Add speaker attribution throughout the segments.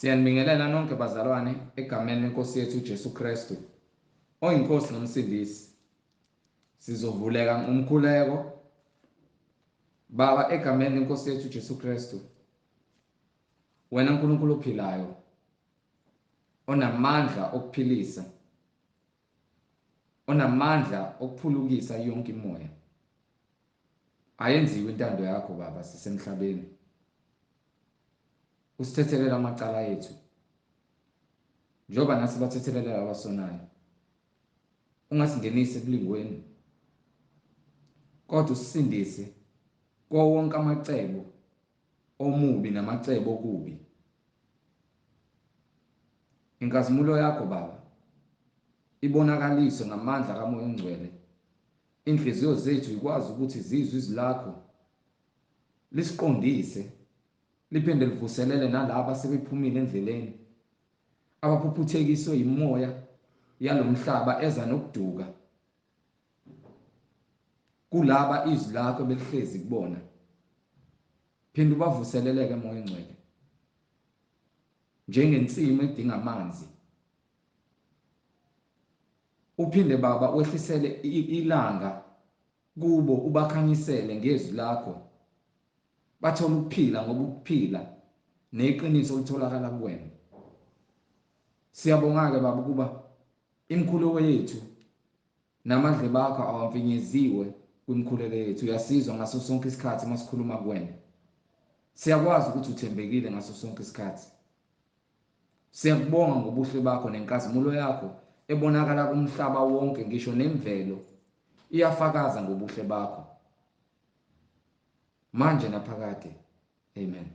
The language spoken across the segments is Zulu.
Speaker 1: Siyanibingelela nonke bazalwane egameni lenkosi yethu uJesu Kristu, oyinkosi nomsindisi. Sizovuleka ngomkhuleko. Baba, egameni lenkosi yethu uJesu Kristu, wena uNkulunkulu ophilayo, onamandla okuphilisa, onamandla okuphulukisa yonke imoya. Ayenziwe intando yakho Baba sisemhlabeni. Usithethelela amacala ethu, njengoba nathi bathethelela abasonayo. Ungasingenisi ekulingweni, kodwa usisindise kuwo wonke amacebo omubi namacebo okubi. Inkazimulo yakho Baba ibonakaliswe ngamandla kaMoya oNgcwele. Inhliziyo zethu ikwazi ukuthi zizwe izwi lakho, lisiqondise, liphinde livuselele nalabo asebephumile endleleni, abaphuphuthekiswe yimoya yalomhlaba eza nokuduka. Kulaba izwi lakho belihlezi kubona, phinde ubavuseleleke Moya oNgcwele, njengensimu edinga amanzi. Uphinde Baba wehlisele ilanga kubo, ubakhanyisele ngezwi lakho, bathole ukuphila, ngoba ukuphila neqiniso litholakala kuwena. Siyabonga-ke Baba ukuba imikhuleko yethu namadlebe akho awamfinyeziwe kwimikhuleko yethu. Uyasizwa ngaso sonke isikhathi uma sikhuluma kuwena. Siyakwazi ukuthi uthembekile ngaso sonke isikhathi. Siyakubonga ngobuhle bakho nenkazimulo yakho ebonakala kumhlaba wonke, ngisho nemvelo iyafakaza ngobuhle bakho manje naphakade. Amen.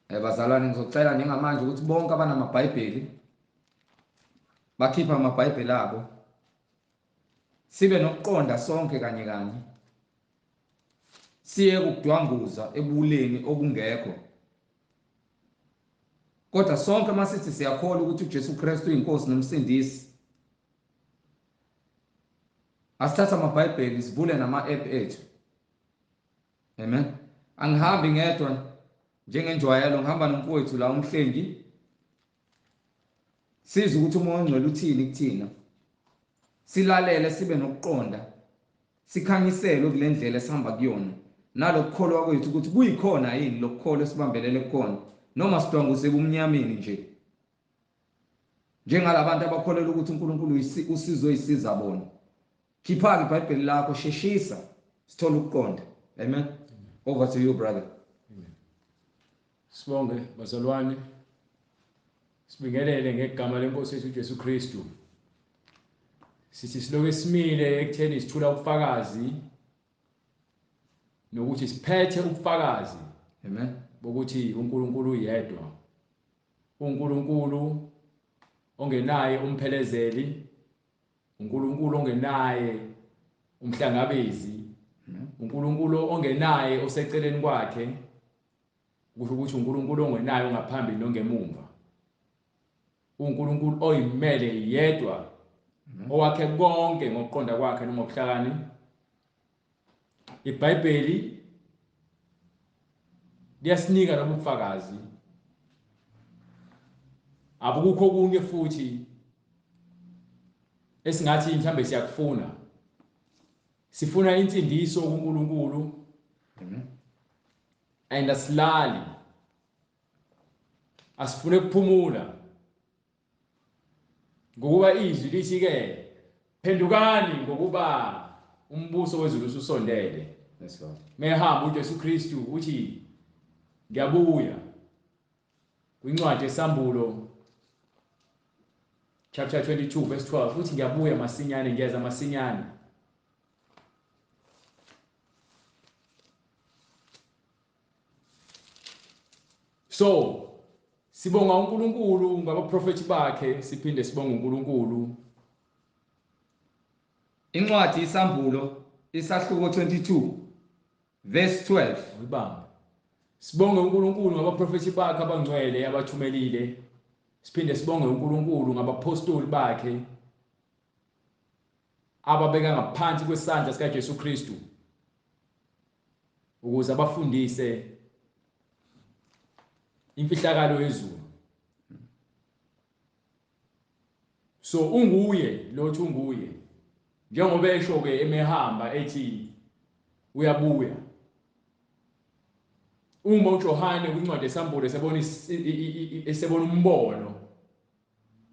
Speaker 1: Bazalwane, ngizocela njengamanje ukuthi bonke abanamabhayibheli bakhiphe amabhayibheli abo, sibe nokuqonda sonke kanye kanye, siye ukudwanguza ebuleni obungekho. Kodwa sonke masithi siyakholwa ukuthi uJesu Kristu uyinkosi nomsindisi, asithathe amabhayibheli sivule nama-app ethu. Amen. Angihambi ngedwa njengenjwayelo, ngihamba nomfowethu la uMhlengi. Sizwe ukuthi uMoya oNgcwele uthini kuthina, silalele, sibe nokuqonda, sikhanyiselwe kule ndlela esihamba kuyona, nalokukholwa kwethu ukuthi kuyikhona yini lokukholwa esibambelele kukona, noma sidwanguze ebumnyameni nje njengalabantu abakholelwa ukuthi uNkulunkulu usizo oyisiza bona. Khipha-ke iBhayibheli lakho, sheshisa sithole ukuqonda. Amen. Over to you, brother.
Speaker 2: Amen. Sibonge bazalwane, sibingelele ngegama lenkosi yethu uJesu Kristu. Sithi siloke simile ekutheni sithula ubufakazi nokuthi siphethe ubufakazi.
Speaker 1: Amen.
Speaker 2: Bokuthi uNkulunkulu uyedwa, uNkulunkulu ongenaye umphelezeli, uNkulunkulu ongenaye umhlangabezi, uNkulunkulu ongenaye oseceleni kwakhe, kusho ukuthi uNkulunkulu ongenaye ongaphambili nongemumva, uNkulunkulu oyimele yedwa, owakhe konke ngokuqonda kwakhe nongobuhlakani. IBhayibheli liyasinika lobu bufakazi. Abukho okunye futhi esingathi mhlambe siyakufuna. Sifuna insindiso kuNkulunkulu. And asilali, asifune ukuphumula, ngokuba izwi lithi ke, phendukani ngokuba umbuso wezulu ususondele.
Speaker 1: Yes, Lord.
Speaker 2: Mehamba uJesu Kristu uthi ngiyabuya. Kwincwadi yeSambulo chapter 22 verse 12 uthi ngiyabuya masinyane, ngiyeza masinyane. So sibonga uNkulunkulu ngabaprofeti bakhe, siphinde sibonge uNkulunkulu.
Speaker 1: Incwadi iSambulo isahluko 22 verse 12.
Speaker 2: Uyibambe. Sibonge uNkulunkulu ngabaprofeti bakhe abangcwele abathumelile. Siphinde sibonge uNkulunkulu ngabapostoli bakhe ababeka ngaphansi kwesandla sikaJesu Kristu ukuze abafundise Imfihlakalo yezulu. So unguye lothi unguye. Njengoba esho ke emehamba ethi uyabuya. Uma uJohane kwincwadi esambulo esebona esebona umbono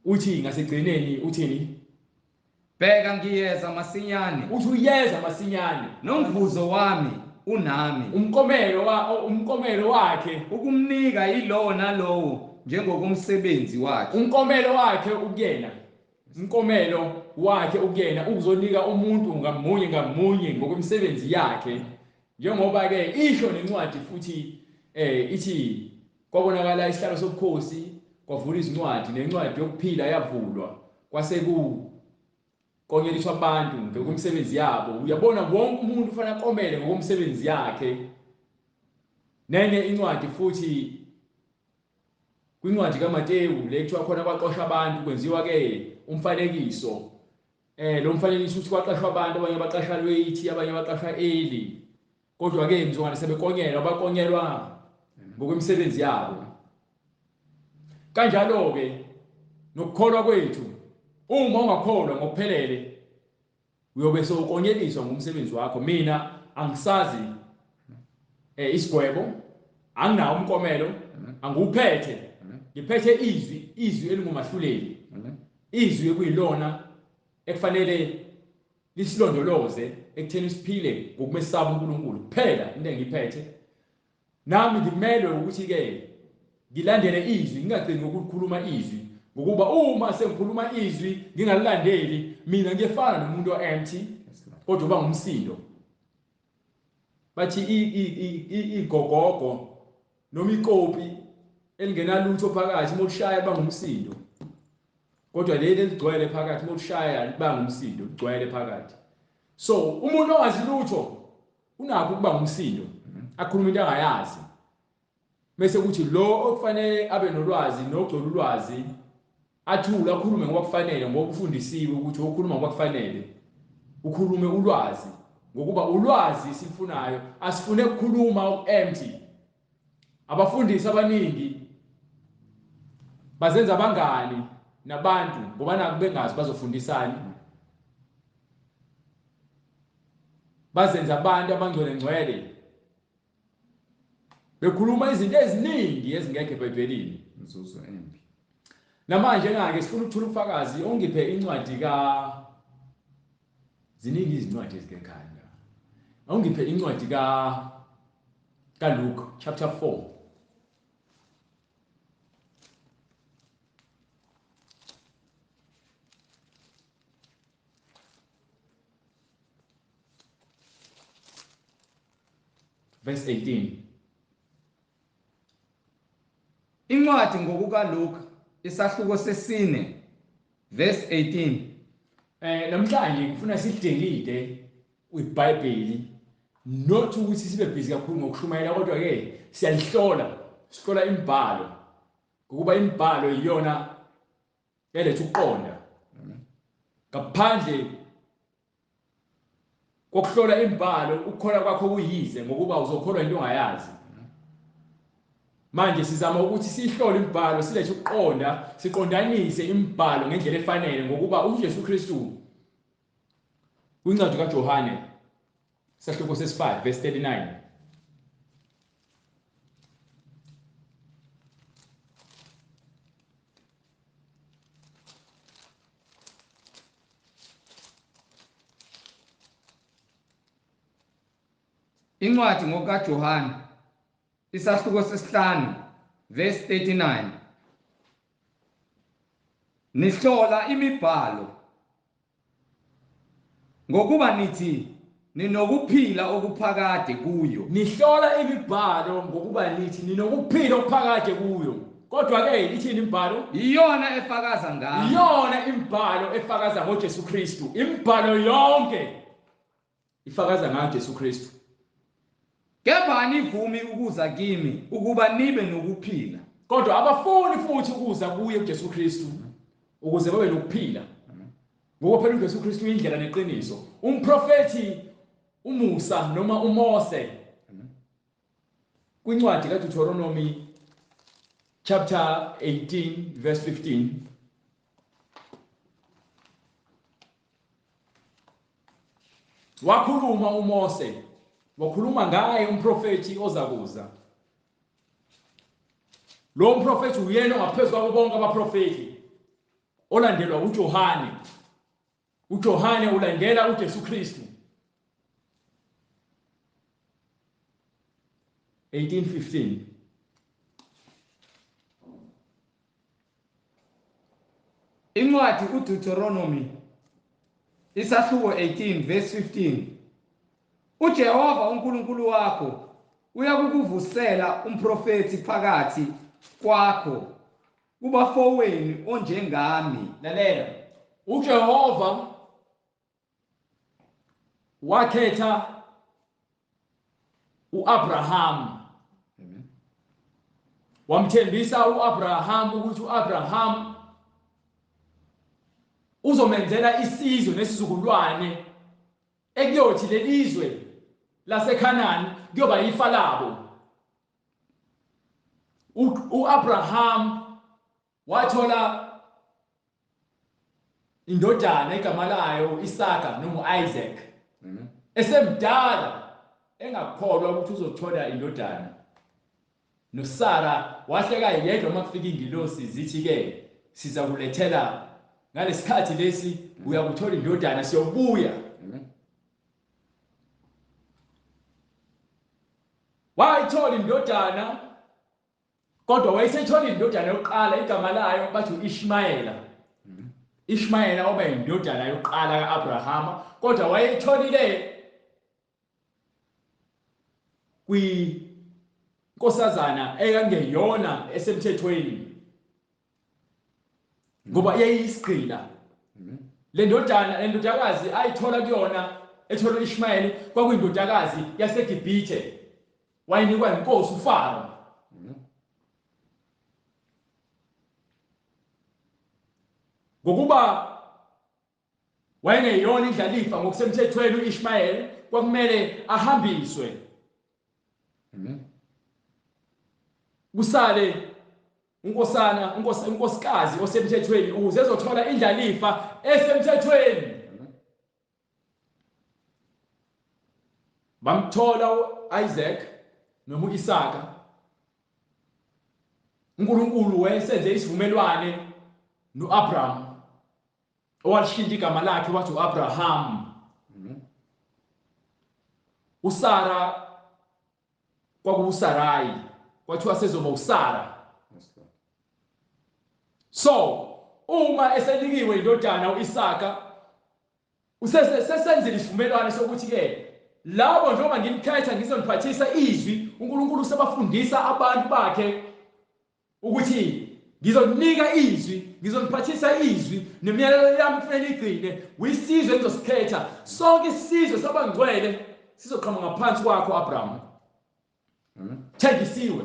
Speaker 2: uthi ngasigcineni uthini?
Speaker 1: Bheka ngiyeza masinyane.
Speaker 2: Uthi uyeza masinyane.
Speaker 1: Nomvuzo wami unami.
Speaker 2: Umkomelo wakhe
Speaker 1: ukumnika ilowo nalowo njengokumsebenzi wakhe.
Speaker 2: Umkomelo wakhe ukuyena. Umkomelo wakhe ukuyena uzonika umuntu ngamunye ngamunye ngokwemisebenzi yakhe. Njengoba ke isho nencwadi futhi ithi kwabonakala isihlalo sobukhosi kwavula izincwadi nencwadi yokuphila yavulwa kwase kukonyeliswa abantu ngokwemisebenzi yabo. Uyabona wonke umuntu ufanele akomele ngokwemisebenzi yakhe. Nenye incwadi futhi kwincwadi kaMateyu le kuthiwa khona kwaqoshwa abantu kwenziwa ke umfanekiso. Lo mfanekiso uthi kwaqashwa abantu, abanye baqashwa late, abanye baqashwa early. Kodwa ke mzukwane sebekonyelwa, bakonyelwa ngokwemisebenzi yabo. Kanjalo ke nokukholwa kwethu, uma ungakholwa ngokuphelele uyobe sewukonyeliswa ngomsebenzi wakho. Mina angisazi isigwebo, anginawo umkomelo, angiwuphethe. Ngiphethe izwi, izwi elingumahluleli. Izwi ekuyilona ekufanele lisilondoloze ekutheni siphile ngokumesaba uNkulunkulu kuphela. Into engiphethe nami ngimelwe ukuthi ke ngilandele izwi, ngingagcini ngokukhuluma izwi, ngokuba uma sengikhuluma izwi ngingalilandeli mina ngiyefana nomuntu o-empty kodwa uba ngumsindo. Bathi igogogo noma ikopi elingenalutho phakathi uma ulishaya liba ngumsindo, kodwa leli eligcwele phakathi uma ulishaya liba ngumsindo, ligcwele phakathi. So umuntu ongazi lutho unakho ukuba ngumsindo, akhuluma into angayazi. Bese kuthi lo okufanele abe nolwazi nogcwele ulwazi athule akhulume ngoba kufanele, ngoba ufundisiwe ukuthi ukhuluma ngoba kufanele, ukhulume ulwazi, ngokuba ulwazi sifunayo, asifune ukukhuluma oku-empty. Abafundisi abaningi bazenza abangani nabantu ngoba naku bengazi bazofundisani. Bazenza abantu abangcwele ngcwele bekhuluma izinto eziningi ezingekho eBhayibhelini.
Speaker 1: Inzuzo embi.
Speaker 2: Namanje ngake sifuna ukuthola ubufakazi, ongiphe incwadi ka ziningi izincwadi ezikekhanda. Awungiphe incwadi ka Luke chapter 4. Verse 18.
Speaker 1: Incwadi ngokukaLuka isahluko sesine verse 18.
Speaker 2: Namhlanje ngifuna sidingide iBhayibheli, not ukuthi sibe busy kakhulu ngokushumayela, kodwa ke siyalihlola, sihlola imibhalo, ngokuba imibhalo iyona eletha ukuqonda. Ngaphandle kokuhlola imibhalo ukukholwa kwakho kuyize, ngokuba uzokholwa into ongayazi. Manje sizama ukuthi sihlole imibhalo, silethe ukuqonda, siqondanise imibhalo ngendlela efanele, ngokuba uJesu Kristu kwincwadi kaJohane sahluko sesi-5 verse 39.
Speaker 1: Incwadi ngokukaJohane isahluko sesihlanu verse 39. Nihlola imibhalo ngokuba nithi ninokuphila okuphakade kuyo.
Speaker 2: Nihlola imibhalo ngokuba nithi ninokuphila okuphakade kuyo. Kodwa ke ithini imibhalo?
Speaker 1: Iyona efakaza ngami.
Speaker 2: Iyona imibhalo efakaza ngoJesu Kristu. Imibhalo yonke ifakaza ngaJesu Kristu.
Speaker 1: Kepha anivumi ukuza kimi ukuba nibe nokuphila.
Speaker 2: Kodwa abafuni futhi ukuza kuye uJesu Kristu ukuze babe nokuphila. Ngoba phela uJesu Kristu uyindlela neqiniso. Umprofeti uMusa noma uMose kwincwadi kaDeuteronomy chapter 18 verse 15. Wakhuluma uMose, wakhuluma ngaye umprofethi ozakuza. Lo mprofethi uyena ongaphezulu kwabo bonke abaprofethi, olandelwa uJohane. uJohane ulandela uJesu Kristu. 18:15.
Speaker 1: Incwadi uDeuteronomy isahluko 18 verse 15. uJehova uNkulunkulu wakho uyakukuvusela umprofethi phakathi kwakho kubafowenu onjengami.
Speaker 2: Lalela, uJehova wakhetha uAbraham.
Speaker 1: Amen.
Speaker 2: Wamthembisa uAbraham ukuthi uAbraham uzomenzela isizwe nesizukulwane ekuyothi lelizwe laseKhanani kuyoba ifa labo. uAbraham wathola indodana igama layo Isaka noma uIsaac.
Speaker 1: Amen.
Speaker 2: Esemdala engakholwa ukuthi uzothola indodana. NoSara wahleka yedwa uma kufika ingilosi zithi ke siza kulethela ngalesikhathi lesi uyakuthola indodana siyobuya.
Speaker 1: Amen.
Speaker 2: Wayithola indodana, kodwa wayeseyithola indodana yokuqala igama layo bathi uIshmayela. Ishmayela oba indodana yokuqala kaAbrahama, kodwa wayeyitholile kwinkosazana eyangeyona esemthethweni ngoba yayiyisigqila. Le ndodana, le ndodakazi ayithola kuyona ethola uIshmayeli kwakuyindodakazi yaseGibhithe, wayinikwa inkosi uFaro. Ngokuba wayengeyona indlalifa ngokusemthethweni uIshmayeli, kwakumele ahambiswe. Kusale unkosana, unkosikazi osemthethweni ukuze ezothola indlalifa esemthethweni. Bamthola uIsaac noma uIsaka. uNkulunkulu wayesenze isivumelwane noAbraham, owalishintsha igama lakhe wathi uAbraham. uSara kwakuwuSarayi, kwathiwa sezoba uSara. So uma esenikiwe indodana uIsaka, usesenzile isivumelwano sokuthi ke labo njengoba nginikhetha ngizoniphathisa izwi, uNkulunkulu usebafundisa abantu bakhe ukuthi ngizonika izwi, ngizoniphathisa izwi nemiyalelo yami kufanele igcine. Uyisizwe engizosikhetha, sonke isizwe sabangcwele sizoqhamuka ngaphansi kwakho Abraham. Thengisiwe.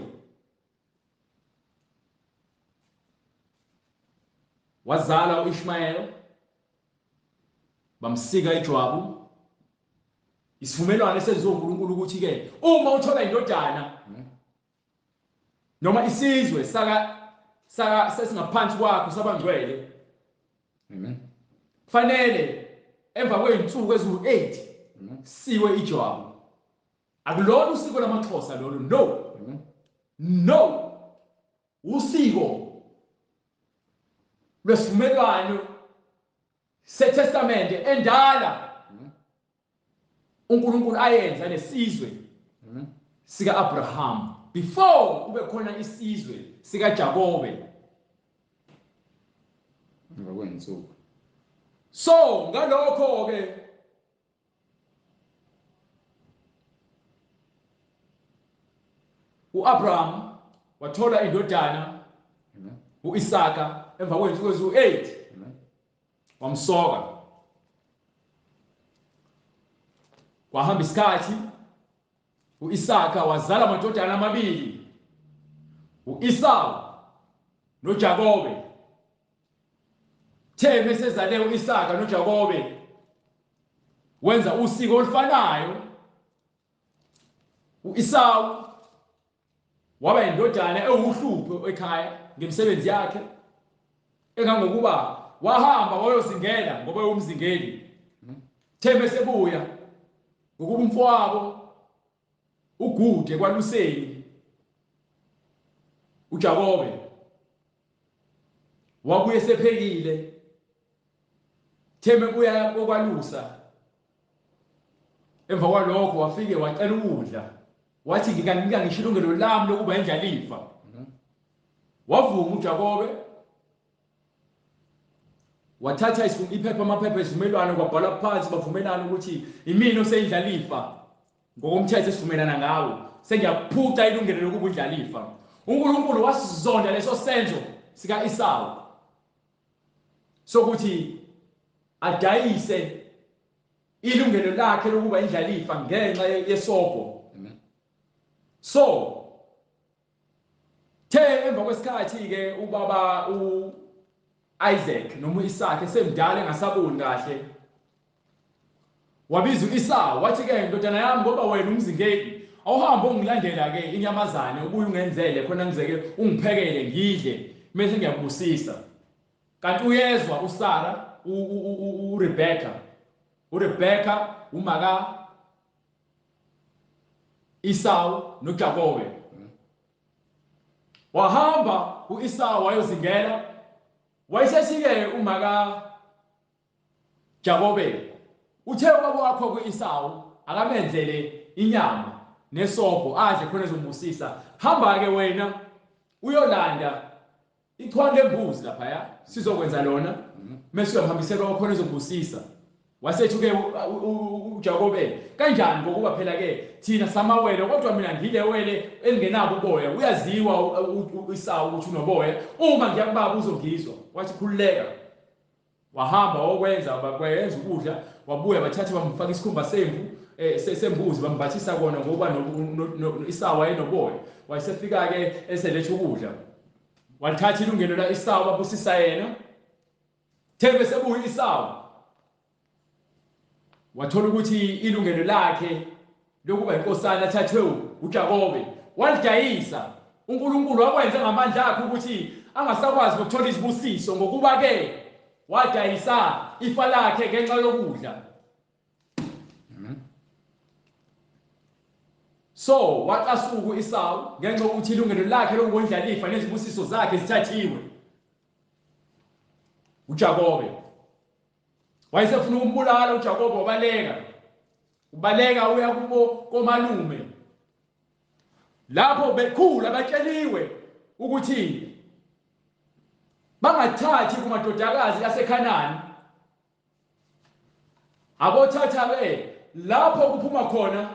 Speaker 2: Wazala uIshmael, bamsika ijwabu. Isivumelwano esenziwe uNkulunkulu ukuthi ke uma uthola indodana noma isizwe saka saka sesingaphansi kwakho sabangcwele,
Speaker 1: Amen,
Speaker 2: kufanele emva kwezinsuku eziwu-8 siwe ijwabu. Akulona usiko lamaXhosa lolo, no.
Speaker 1: Amen.
Speaker 2: No, usiko lwesivumelwano seTestamente endala uNkulunkulu ayenza nesizwe sika Abraham before kube khona isizwe sika Jakobe
Speaker 1: emva kwezinsuku.
Speaker 2: So ngalokho ke uAbraham wathola indodana uIsaka emva kwezinsuku eziwu-8, wamsoka. Kwahamba isikhathi, uIsaka wazala amadodana amabili, uEsau noJakobe. Theme sezale uIsaka noJakobe, wenza usiko olufanayo. uEsau Waba indodana ewuhlupho ekhaya ngemisebenzi yakhe, engangokuba wahamba wayozingela ngoba umzingeli. Thembe sebuya ngokuba umfowabo ugude kwaluseni uJakobe wabuye sephekile. Thembe buya kokwalusa, emva kwalokho wafike wacela ukudla, wathi ngikanika ngisho ilungelo lami lokuba indlalifa. Wavuma uJakobe, wathatha iphepha, amaphepha esivumelwano, kwabhalwa phansi, bavumelana ukuthi imina oseyindlalifa ngokomthetho esivumelana ngawo, sengiyaphuca ilungelo lokuba indlalifa. uNkulunkulu wasizonda leso senzo sika Esau sokuthi adayise ilungelo lakhe lokuba indlalifa ngenxa yesobho. So the emva kwesikhathi ke ubaba uIsaac noma uIsaac esemdala engasaboni kahle, wabiza uEsau wathi ke, ndodana yami, ngoba wena umzingeli, awuhambe ungilandela ke inyamazane, ubuye ungenzele khona ngizeke ungiphekele ngidle, bese ngiyakubusisa. Kanti uyezwa uSara, uRebecca, uRebecca umaka Esau noJakobe. Wahamba uEsau wayozingela, wayesesike umaka Jakobe uthe ubaba wakho kuEsau akamenzele inyama nesobho adle khona ezombusisa. Hamba ke wena uyolanda ichwane lembuzi laphaya, sizokwenza lona, mase uyahambisela khona ezombusisa. Wasethu ke uJakobe, kanjani, ngokuba phela ke thina samawele, kodwa mina ngilewele elingenabo uboya. Uyaziwa uEsau ukuthi unoboya, uma ngiyakubaba uzongizwa. Wathi khululeka. Wahamba wokwenza, bakwenza ukudla, wabuya, bathatha bamfaka isikhumba semvu, sembuzi, bambathisa kona ngoba Esau wayenoboya. Wayesefika ke eseletha ukudla, wathatha ilungelo la Esau, babusisa yena. Thembe sebuya Esau, wathola ukuthi ilungelo lakhe lokuba inkosana athathwe uJakobe, walidayisa. uNkulunkulu wakwenza ngamandla akhe ukuthi angasakwazi ukuthola izibusiso, ngokuba ke wadayisa ifa lakhe ngenxa yokudla. So wacasuka uEsau ngenxa yokuthi ilungelo lakhe lokubondlalifa nezibusiso zakhe zithathiwe uJakobe. Wayesefuna ukumbulala uJakobe, wabaleka, ubaleka uya kubo komalume lapho bekhula batsheliwe ukuthi bangathathi kumadodakazi aseKhanani, abothatha ke lapho kuphuma khona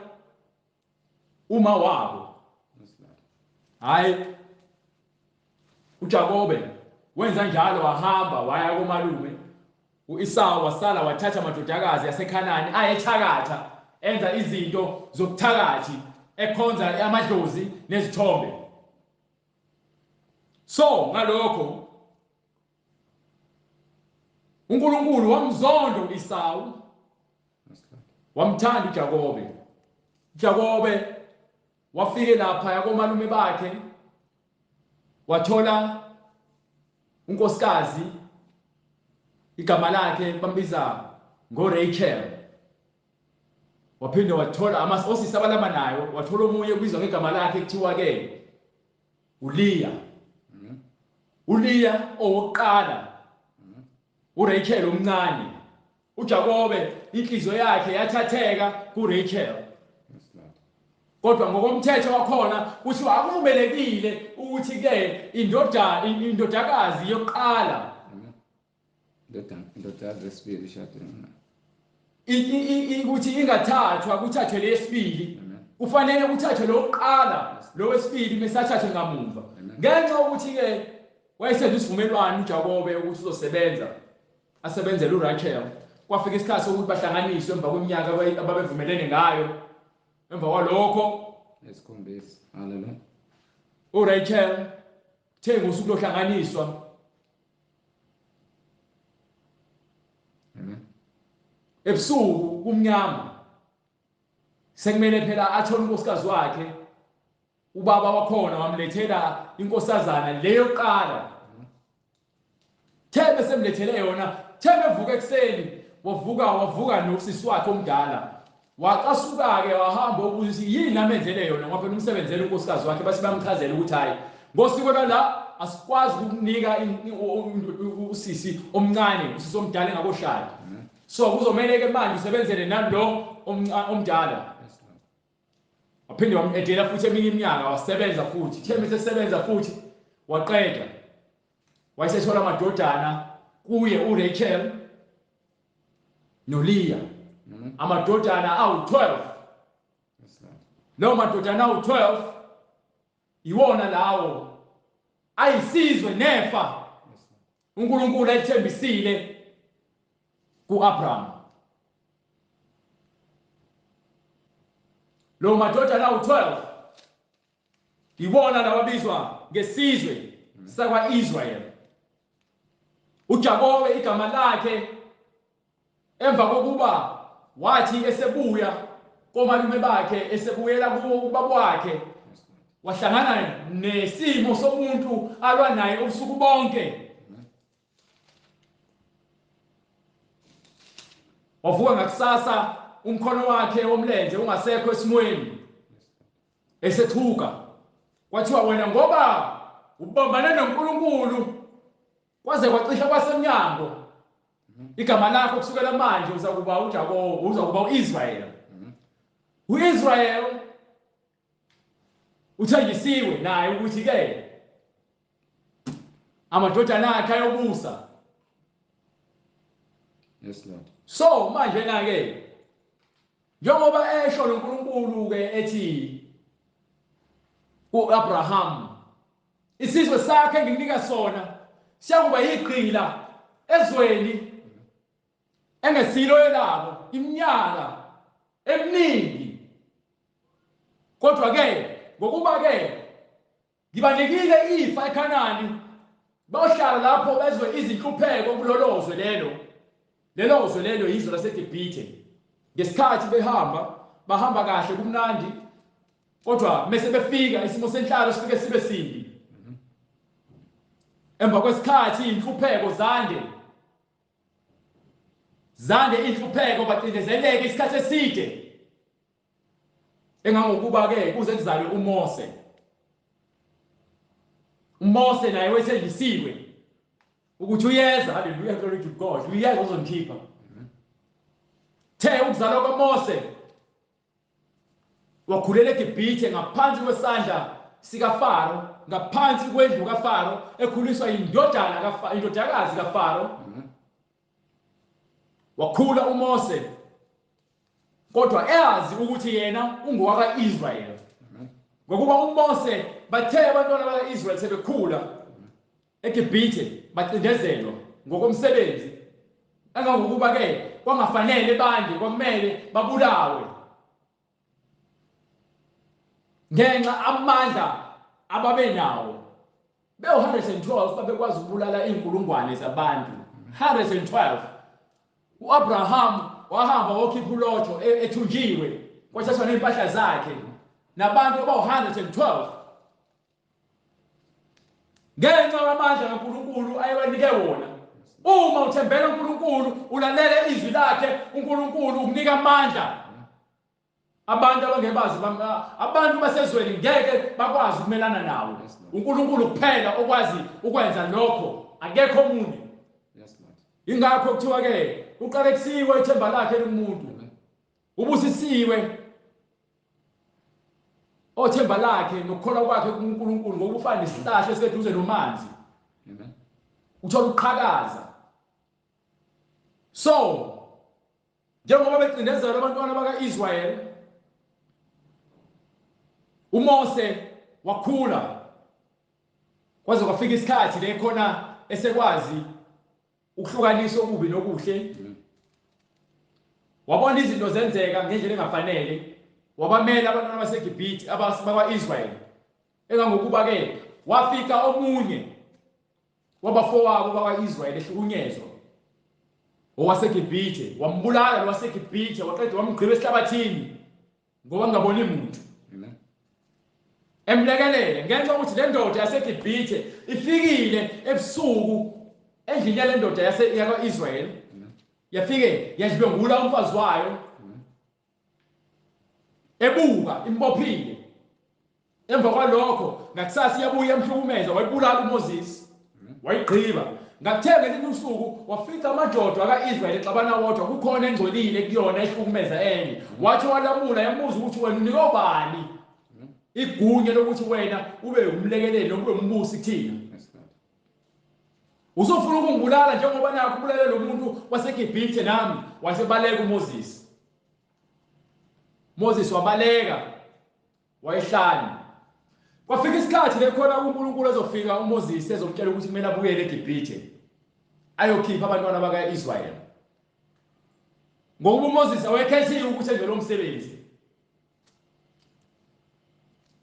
Speaker 2: uma wabo. Hayi, uJakobe wenza njalo, wahamba waya komalume. uEsau wasala wathatha amadodakazi aseKhanani ayethakatha, enza izinto zokuthakathi, ekhonza amadlozi nezithombe. So ngalokho uNkulunkulu wamzonda uEsau, wamthanda uJakobe. uJakobe wafike lapha yakomalume bakhe, wathola unkosikazi, igama lakhe bambiza ngoRachel. Waphinde wathola osisi abalama nayo, wathola omunye kubizwa ngegama lakhe kuthiwa ke uLeah. uLeah owokuqala, uRachel omncane. uJakobe inhliziyo yakhe yathatheka kuRachel, kodwa ngokomthetho wakhona kuthiwa akuvumelekile ukuthi ke indoda, indodakazi yokuqala,
Speaker 1: indodakazi yesibili ishade,
Speaker 2: ukuthi ingathathwa, kuthathwe lesibili. Kufanele kuthathwe lokuqala, lo wesibili mesathathwe ngamuva. Ngenxa ukuthi ke wayesenza isivumelwano uJakobe ukuthi uzosebenza, asebenzele uRachel, kwafika isikhathi sokuthi bahlanganiswe emva kweminyaka ababevumelene ngayo. Emva kwalokho
Speaker 1: esikhombisa, haleluya,
Speaker 2: uRachel kuthe ngosuku lohlanganiswa,
Speaker 1: amen,
Speaker 2: ebusuku kumnyama, sekumele phela athole unkosikazi wakhe. Ubaba wakhona wamlethela inkosazana leyo yokuqala. Thembe semlethele yona, Thembe evuka ekuseni, wavuka nosisi wakhe omdala. Wacasuka-ke wahamba ukuthi yini amenzele yona, ngoba phela umsebenzele unkosikazi wakhe, base bamchazela ukuthi hhayi, ngosiko lwala asikwazi ukukunika usisi omncane, usisi omdala engakoshadi. So kuzomele-ke manje usebenzele nalo omdala. Waphinde wam-edela futhi eminye iminyaka, wasebenza futhi. Thembe sesebenza futhi waqeda. Wayesethola amadodana kuye uRachel noLeah. Amadodana awu-12. Lawo madodana awu-12 iwona lawo ayisizwe nefa uNkulunkulu ayithembisile kuAbraham. Lo madodana awu-12 iwona lawabizwa ngesizwe sakwa-Israel. uJakobe igama lakhe emva kokuba wathi esebuya komalume bakhe, esebuyela kubaba wakhe, wahlangana nesimo somuntu alwa naye ubusuku bonke. Wavuka ngakusasa umkhono wakhe womlenze ungasekho esimweni, esethuka. Kwathiwa wena ngoba ubambane noNkulunkulu kwaze kwacisha kwasemnyango, igama lakho kusukela manje uzakuba uJakobe, uzakuba uIsrael. uIsrael uthenjisiwe naye ukuthi ke amadodana akhe ayobusa.
Speaker 1: Yes Lord.
Speaker 2: So manje na ke njengoba esho loNkulunkulu ke ethi uAbraham, isizwe sakhe engikunika sona siyakuba yigqila ezweni engesilo elabo iminyaka eminingi, kodwa ke ngokuba ke ngibanikile ifa eKhanani, bayohlala lapho bezwe izinhlupheko kulolo zwe lelo. Lelo zwe lelo yizwe laseGibhithe. Ngesikhathi behamba, bahamba kahle kumnandi, kodwa mese befika isimo senhlalo sifike sibe simbi. Emva kwesikhathi inhlupheko zande, inhlupheko, bacindezeleke isikhathi eside, engangokuba ke kuze kuzalwe uMose. uMose naye wethenjisiwe ukuthi uyeza, haleluya, glory to God, uyeza uzonikhipha. The ukuzalwa kwaMose, wakhulela eGibhithe ngaphansi kwesandla sikaFaro, ngaphansi kwendlu kaFaro, ekhuliswa indodana kaFaro, indodakazi kaFaro. Wakhula uMose, kodwa eyazi ukuthi yena ungowaka-Israyeli. Ngokuba uMose bathe abantwana baka-Israyeli sebekhula eGibhithe bacindezelwa ngokomsebenzi, engangokuba ke kwangafanele bande, kwakumele babulawe ngenxa amandla ababenawo. Bewu-112 babekwazi ukubulala iy'nkulungwane zabantu. 112. U-Abraham wahamba wokhipha uLotho ethunjiwe, kwathathwa ney'mpahla zakhe nabantu abawu-112 ngenxa yamandla kaNkulunkulu ayebanike wona. Uma uthembela uNkulunkulu, ulalele izwi lakhe, uNkulunkulu ukunika amandla. Abantu abangebazi, abantu basezweni ngeke bakwazi ukumelana nawo. uNkulunkulu kuphela okwazi ukwenza lokho, akekho omunye. Ingakho kuthiwa ke uqalekisiwe ithemba lakhe lomuntu, ubusisiwe othemba lakhe nokukholwa kwakhe kuNkulunkulu, ngoba ufana nesihlahla esiseduze nomanzi, uthola ukuqhakaza. So njengoba becindezela abantwana baka-Israyeli, uMose wakhula kwaze kwafika isikhathi le khona esekwazi ukuhlukanisa okubi nokuhle. Wabona izinto zenzeka ngendlela engafanele, wabamela abantwana baseGibhithe bakwa-Israyeli, engangokuba ke wafika omunye wabafowabo bakwa-Israyeli ehlukunyezwa owaseGibhithe, wambulala lo waseGibhithe, waqeda wamgqiba esihlabathini ngoba ngaboni muntu. Emlekelele ngenxa yokuthi le ndoda yaseGibhithe ifikile ebusuku endlini yale ndoda yakwa-Israyeli, yafike yadlwengula umfazi wayo, ebuka imbophile. Emva kwalokho ngakusasa iyabuya emhlukumeza, wayibulala uMoses, wayigqiba. Ngakuthe ngelinye usuku wafica amajodo aka-Israyeli exabana wodwa, kukhona engcolile kuyona ehlukumeza enye. Wathi walamula, yambuza ukuthi wena unikwe ubani igunya lokuthi wena ube umlekeleli noma ube umbusi kuthina? Usufuna ukungibulala njengoba nakho ubulale lo muntu waseGibhithe nami. Wasebaleka uMoses. Moses wabaleka wayehlane. Kwafika isikhathi lekhona uNkulunkulu ezofika uMoses ezomtshela ukuthi kumele abuyele eGibhithe ayokhipha abantwana baka-Israyeli. Ngokuba uMoses awekhethiwe ukuthi enze lo msebenzi.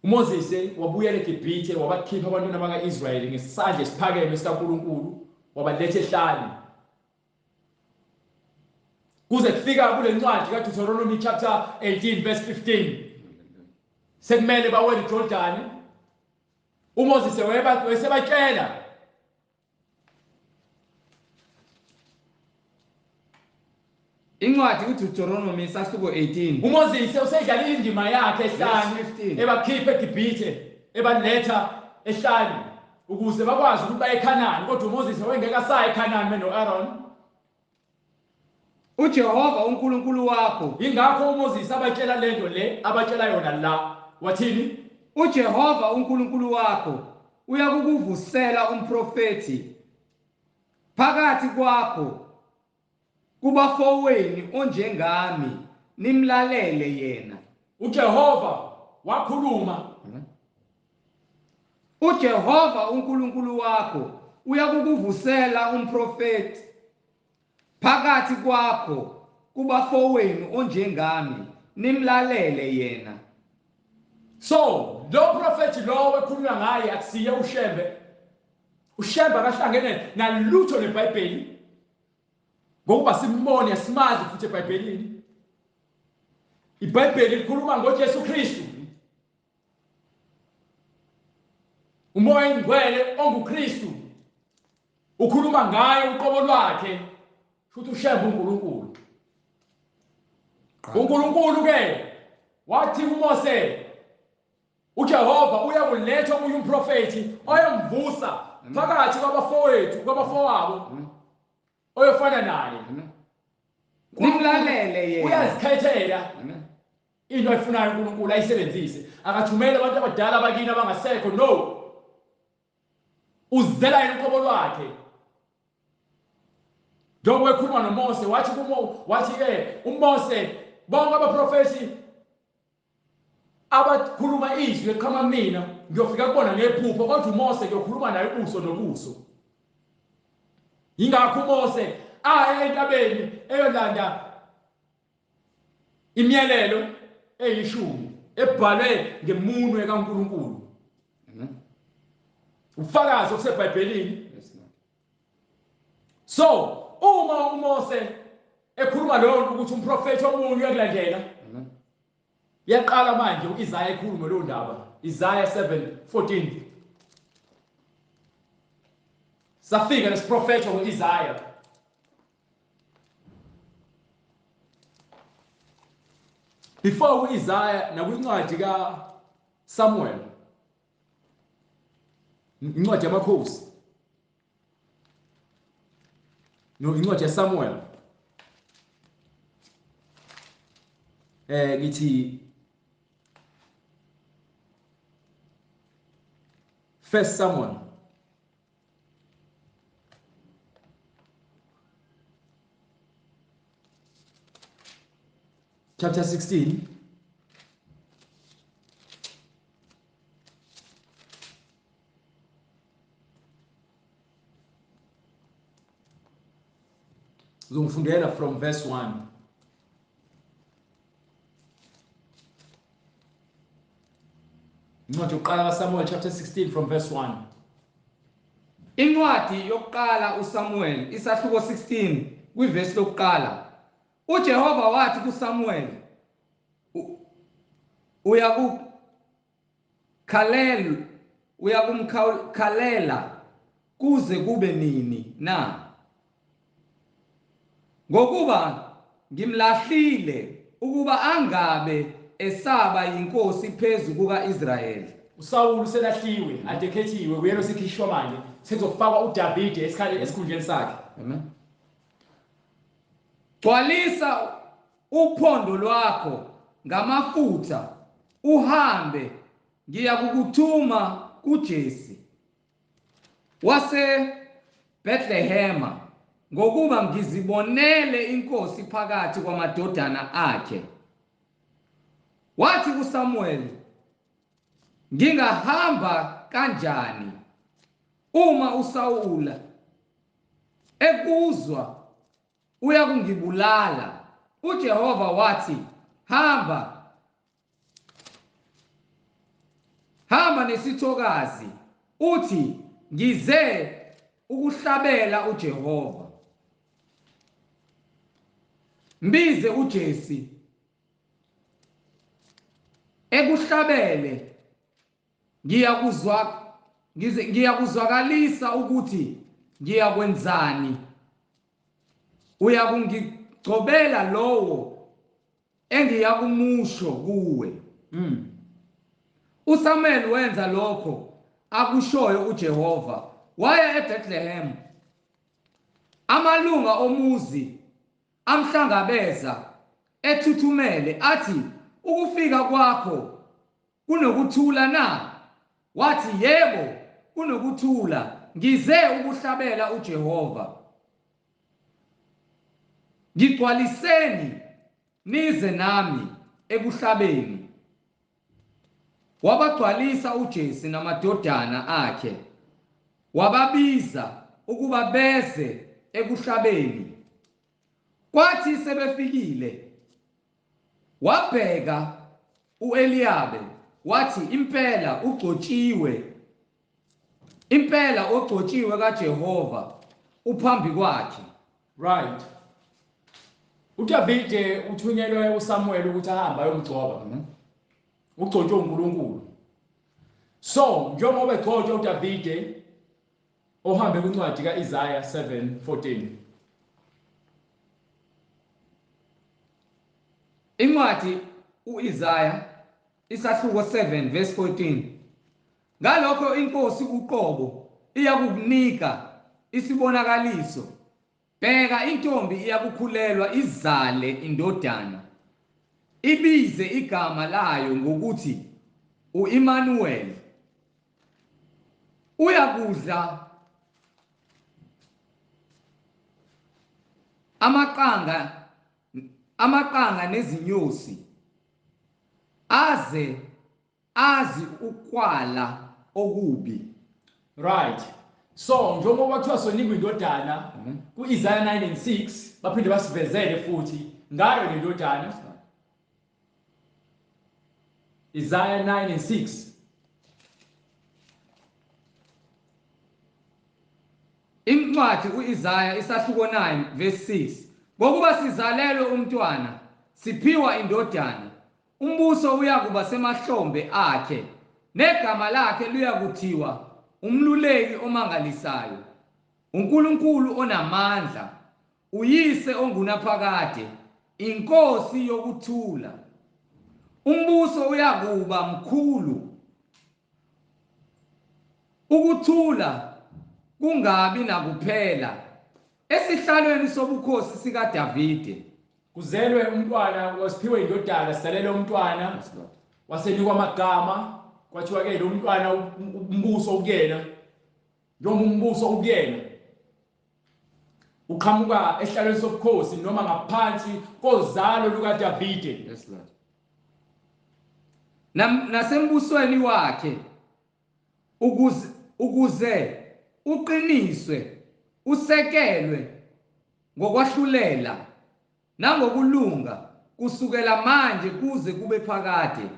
Speaker 2: uMoses wabuyela eGibhithe, wabakhipha abantwana baka-Israyeli ngesandla esiphakeme sikaNkulunkulu, wabaletha ehlane. Kuze kufika kule ncwadi kaDeuteronomy chapter 18 verse 15, sekumele bawele iJordani. uMoses wayesebatshela
Speaker 1: Incwadi uDeuteronomy isahluko 18.
Speaker 2: uMoses usedlala indima yakhe ehlane, ebakhipha eGibhithe ebaletha ehlane ukuze bakwazi ukuthi baye eKhanani, kodwa uMoses wayengeke asaye eKhanani beno-Aaron.
Speaker 1: uJehova uNkulunkulu wakho.
Speaker 2: Ingakho uMoses abatshela lento le abatshela yona la. Wathini?
Speaker 1: uJehova uNkulunkulu wakho uyakukuvusela umprofethi phakathi kwakho kubafowenu onjengami, nimlalele yena.
Speaker 2: uJehova wakhuluma.
Speaker 1: uJehova uNkulunkulu wakho uyakukuvusela umprofethi phakathi kwakho kubafowenu onjengami, nimlalele yena.
Speaker 2: So lo prophet lo ekhulunywa ngaye akusiye uShembe. uShembe akahlangene nalutho neBhayibheli, ngokuba simbone asimazi futhi eBhayibhelini. iBhayibheli likhuluma ngoJesu Kristu, uMoya oNgcwele onguKristu ukhuluma ngaye uqobo lwakhe, futhi uShembe uNkulunkulu. uNkulunkulu ke wathi kuMose, uJehova uyakuletha omunye umprofethi oyomvusa phakathi kwabafowethu, kwabafowabo, oyofana naye.
Speaker 1: Nimlalele yena.
Speaker 2: Uyazikhethela into ayifunayo uNkulunkulu ayisebenzise. Akathumele abantu abadala abakini abangasekho, no. Uzela yena uqobo lwakhe. Njengoba ekhuluma noMose, wathi kuMo, wathi ke uMose, bonke abaprofethi abakhuluma izwi eqhama mina ngiyofika kubona ngephupho, kodwa uMose ngiyokhuluma naye ubuso nobuso. Ingakho uMose aya entabeni eyolanda imiyalelo eyishumi ebhalwe ngemunwe kaNkulunkulu. Ubufakazi obuseBhayibhelini. So uma uMose ekhuluma leyo nto ukuthi umprofethi omunye uyakulandela, yaqala manje uIsaya ekhuluma leyo ndaba. Isaya 7:14 safika nesiprofetho ngoIsaya. Before uIsaya nakwincwadi kaSamuel, incwadi yamakhosi, no, incwadi yaSamuel, ngithi First Samuel chapter 16, uzongifundela from verse 1. Incwadi yokuqala kaSamuel chapter 16 from verse 1.
Speaker 1: Incwadi yokuqala uSamuel isahluko 16 kwivesi lokuqala. uJehova wathi kuSamuel, uyakukhangela Khalel uyakumkhalela kuze kube nini na? Ngokuba ngimlahlile ukuba angabe esaba inkosi phezu kukaIsrayeli.
Speaker 2: uSawulu selahliwe, adekhethiwe, kuyena osekhishwa manje, sekuzofakwa uDavide esikhundleni sakhe.
Speaker 1: Amen. Gcwalisa uphondo lwakho ngamafutha uhambe, ngiyakukuthuma kuJesi wase Bethlehema, ngokuba ngizibonele inkosi phakathi kwamadodana akhe. Wathi kuSamuel, ngingahamba kanjani uma uSawula ekuzwa uyakungibulala? uJehova wathi, hamba hamba nesithokazi, uthi ngize ukuhlabela uJehova. Mbize uJesi ekuhlabele, ngiyakuzwakalisa ukuthi ngiyakwenzani, uyakungigcobela lowo engiyakumusho kuwe. uSamuel wenza lokho akushoyo uJehova, waya eBethlehem. Amalunga omuzi amhlangabeza ethuthumele, athi, ukufika kwakho kunokuthula na? Wathi, yebo, kunokuthula, ngize ukuhlabela uJehova. Ngigcwaliseni nize nami ekuhlabeni. Wabagcwalisa uJesi namadodana akhe, wababiza ukuba beze ekuhlabeni. Kwathi sebefikile, wabheka uEliyabe wathi, impela ugcotshiwe, impela ogcotshiwe kaJehova uphambi kwakhe.
Speaker 2: Right. uDavide uthunyelwe uSamuel ukuthi ahambe ayomgcoba. Ugcotshwe uNkulunkulu. So njengoba egcotshwa uDavide, ohambe kwincwadi kaIsaiah 7:14.
Speaker 1: Incwadi uIsaiah isahluko 7 verse 14. Ngalokho inkosi uqobo iyakukunika isibonakaliso. Bheka, intombi iyakukhulelwa izale indodana, ibize igama layo ngokuthi uImmanuel. Uyakudla amaqanga nezinyosi, aze azi ukwala okubi.
Speaker 2: Right. So njengoba kuthiwa sonikwa indodana ku-Isaiah 9 and 6, baphinde basivezele futhi ngayo le ndodana. Isaiah 9 and 6.
Speaker 1: Incwadi uIsaiah isahluko 9 verse 6. Ngokuba sizalelwe umntwana, siphiwa indodana, umbuso uyakuba semahlombe akhe, negama lakhe liyakuthiwa umluleki omangalisayo, uNkulunkulu onamandla, uyise ongunaphakade, inkosi yokuthula. Umbuso uyakuba mkhulu, ukuthula kungabi nakuphela, esihlalweni sobukhosi sikaDavide.
Speaker 2: Kuzelwe umntwana, wasiphiwe indodana, sisalele umntwana, wasenikwa amagama, kwathiwa ke lo mntwana umbuso ukuyena. Njengoba umbuso ukuyena uqhamuka esihlalweni sobukhosi noma ngaphansi kozalo lukaDavide.
Speaker 1: Yes Lord. Nasembusweni wakhe ukuze uqiniswe, usekelwe ngokwahlulela nangokulunga kusukela manje kuze kube phakade.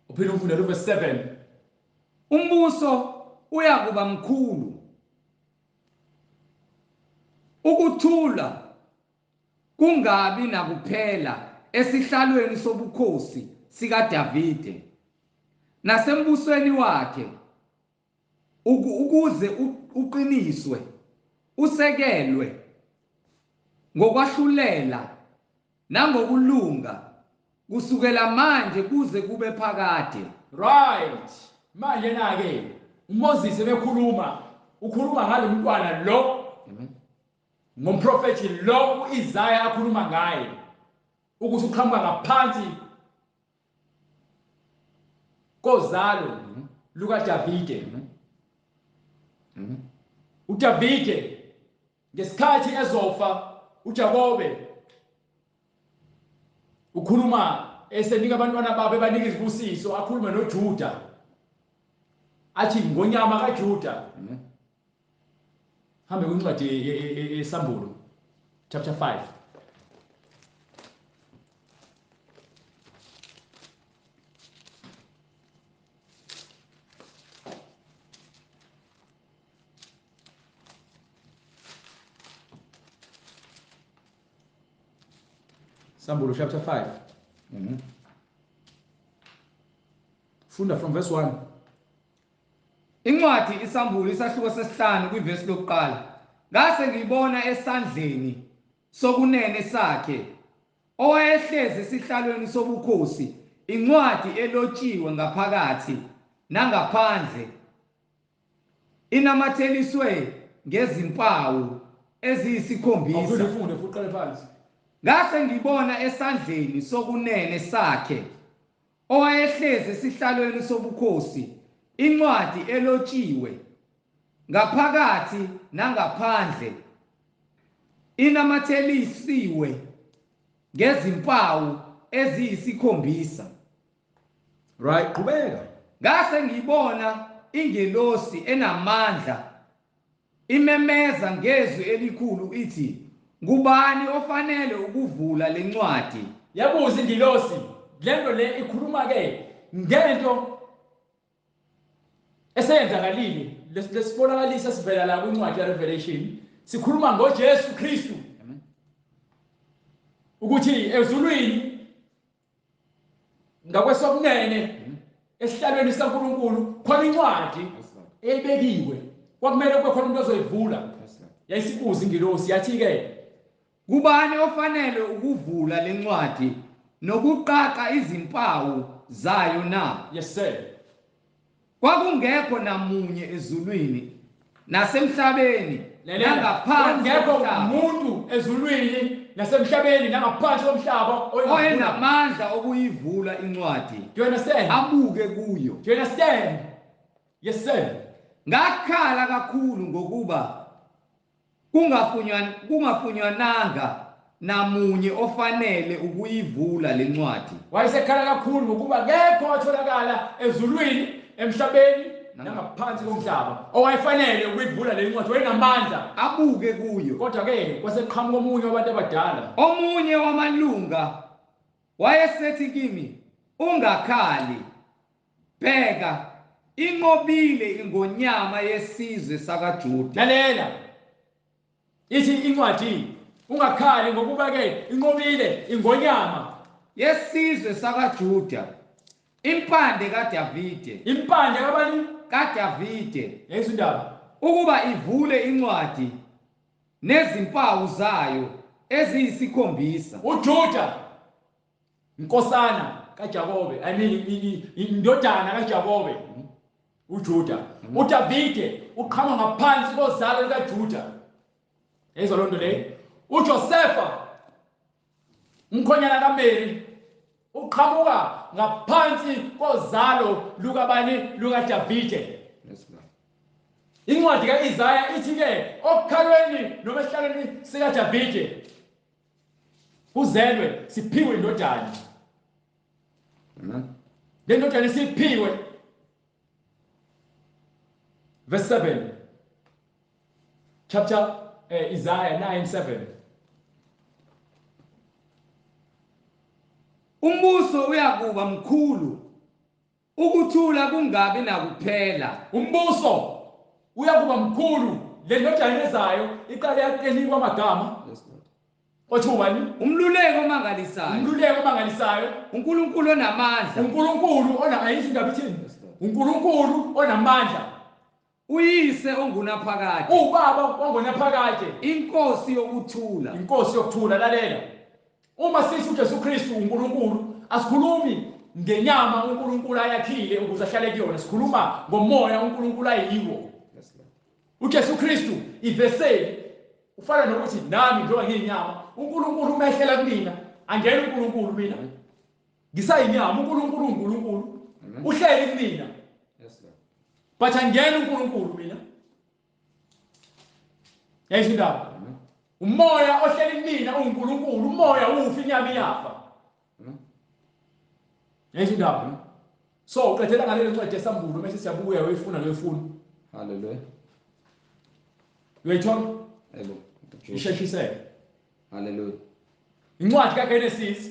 Speaker 2: Uphinde ufunde verse 7.
Speaker 1: Umbuso uyakuba mkhulu, ukuthula kungabi nakuphela esihlalweni sobukhosi sikaDavide Nasembusweni wakhe ukuze uqiniswe usekelwe ngokwahlulela nangokulunga kusukela manje kuze kube phakade.
Speaker 2: Right. Manje na ke uMoses ebekhuluma, ukhuluma ngalomntwana lo.
Speaker 1: Amen.
Speaker 2: Ngomprofeti lo uIsaiah akhuluma ngaye ukuthi uqhamuka ngaphansi kozalo lukaDavide. uDavide ngesikhathi ezofa uJakobe ukhuluma esenika abantwana babo ebanika izibusiso, akhulume noJuda athi ngonyama kaJuda. Hambe kwincwadi yeSambulo chapter 5. Sambulo chapter 5. Funda from verse 1.
Speaker 1: Incwadi iSambulo isahluko sesihlanu kwivesi lokuqala. Ngase ngibona esandleni sokunene sakhe owayehlezi esihlalweni sobukhosi incwadi elotshiwe ngaphakathi nangaphandle inamatheliswe ngezimpawu eziyisikhombisa.
Speaker 2: Ufunde futhi uqale phansi.
Speaker 1: Ngase ngibona esandleni sokunene sakhe owayehlezi esihlalweni sobukhosi incwadi elotshiwe ngaphakathi nangaphandle inamathelisiwe ngezimpawu eziyisikhombisa.
Speaker 2: Right, qhubeka.
Speaker 1: Ngase ngibona ingelosi enamandla imemeza ngezwi elikhulu ithi, ngubani ofanele ukuvula lencwadi?
Speaker 2: Yabuza ingilosi, lento le ikhuluma ke ngento eseyenzakalile, lesibonakalisa sivela la kwincwadi ya Revelation, sikhuluma ngoJesu Kristu.
Speaker 1: Amen.
Speaker 2: Ukuthi ezulwini ngakwesokunene esihlalweni sikaNkulunkulu khona incwadi ebekiwe, kwakumele kube khona umuntu ozoyivula. Yayisibuza ingilosi yathi ke,
Speaker 1: kubani ofanele ukuvula lencwadi nokuqaqa izimpawu zayo na?
Speaker 2: Yes sir.
Speaker 1: Kwakungekho namunye ezulwini nasemhlabeni nangaphansi
Speaker 2: komhlaba, umuntu ezulwini nasemhlabeni nangaphansi komhlaba
Speaker 1: oyenamandla okuyivula incwadi.
Speaker 2: Do you understand?
Speaker 1: Abuke kuyo.
Speaker 2: Do you understand? Yes sir.
Speaker 1: Ngakhala kakhulu ngokuba kungafunywananga namunye ofanele ukuyivula lencwadi.
Speaker 2: Wayesekhala kakhulu ngokuba kekho watholakala ezulwini, emhlabeni nangaphansi komhlaba owayefanele ukuyivula lencwadi, wayenamandla
Speaker 1: abuke kuyo.
Speaker 2: Kodwa ke kwaseqhamuka omunye wabantu abadala,
Speaker 1: omunye wamalunga wayesethi kimi, ungakhali, bheka inqobile ingonyama yesizwe sakaJuda.
Speaker 2: Lalela, ithi incwadi, ungakhali ngokuba ke inqobile ingonyama
Speaker 1: yesizwe sakaJuda, impande kaDavide.
Speaker 2: Impande kabani?
Speaker 1: KaDavide.
Speaker 2: Yesu indaba.
Speaker 1: Ukuba ivule incwadi nezimpawu zayo eziyisikhombisa.
Speaker 2: uJuda inkosana kaJakobe, I mean indodana kaJakobe uJuda. uDavide uqhamuka ngaphansi kozalo likaJuda. Yezwa lonto leyo. uJosefa umkhonyana kaMary uqhamuka ngaphansi kozalo lukabani? LukaDavide.
Speaker 1: Yes Lord.
Speaker 2: Incwadi kaIsaya ithi ke okukhalweni noma esihlalweni sikaDavide uzelwe siphiwe indodana.
Speaker 1: Amen.
Speaker 2: Le ndodana isiphiwe. Verse 7. Chapter Isaiah 9:7.
Speaker 1: Umbuso uyakuba mkhulu, ukuthula kungabi nakuphela.
Speaker 2: Umbuso uyakuba mkhulu. Le ndodana ezayo iqale yakenikwa amagama.
Speaker 1: Yes Lord.
Speaker 2: Kwathiwa ubani?
Speaker 1: Umluleko omangalisayo.
Speaker 2: Umluleko omangalisayo.
Speaker 1: uNkulunkulu onamandla.
Speaker 2: uNkulunkulu ona ayisho indaba ithini? uNkulunkulu onamandla.
Speaker 1: Uyise ongunaphakade.
Speaker 2: Ubaba ongunaphakade.
Speaker 1: Inkosi yokuthula.
Speaker 2: Inkosi yokuthula. Lalela. Uma sithi uJesu Kristu uNkulunkulu, asikhulumi ngenyama uNkulunkulu ayakhile ukuze ahlale kuyona, sikhuluma ngomoya uNkulunkulu ayiwo. uJesu Kristu iveseli ufana nokuthi nami njengoba ngiyinyama, uNkulunkulu umehlela kumina, angena uNkulunkulu mina. Ngisayinyama, uNkulunkulu uNkulunkulu uhleli kumina. But angena uNkulunkulu mina. Yayisho indaba. Umoya ohleli kumina uNkulunkulu, umoya ufa, inyama iyafa. Yayisho indaba. So uqedela ngalelo ncwadi yesambulo bese siyabuya uyifuna noyifuna.
Speaker 1: Hallelujah.
Speaker 2: Uyayithola?
Speaker 1: Yebo.
Speaker 2: Isheshiseke.
Speaker 1: Hallelujah.
Speaker 2: Incwadi kaGenesis.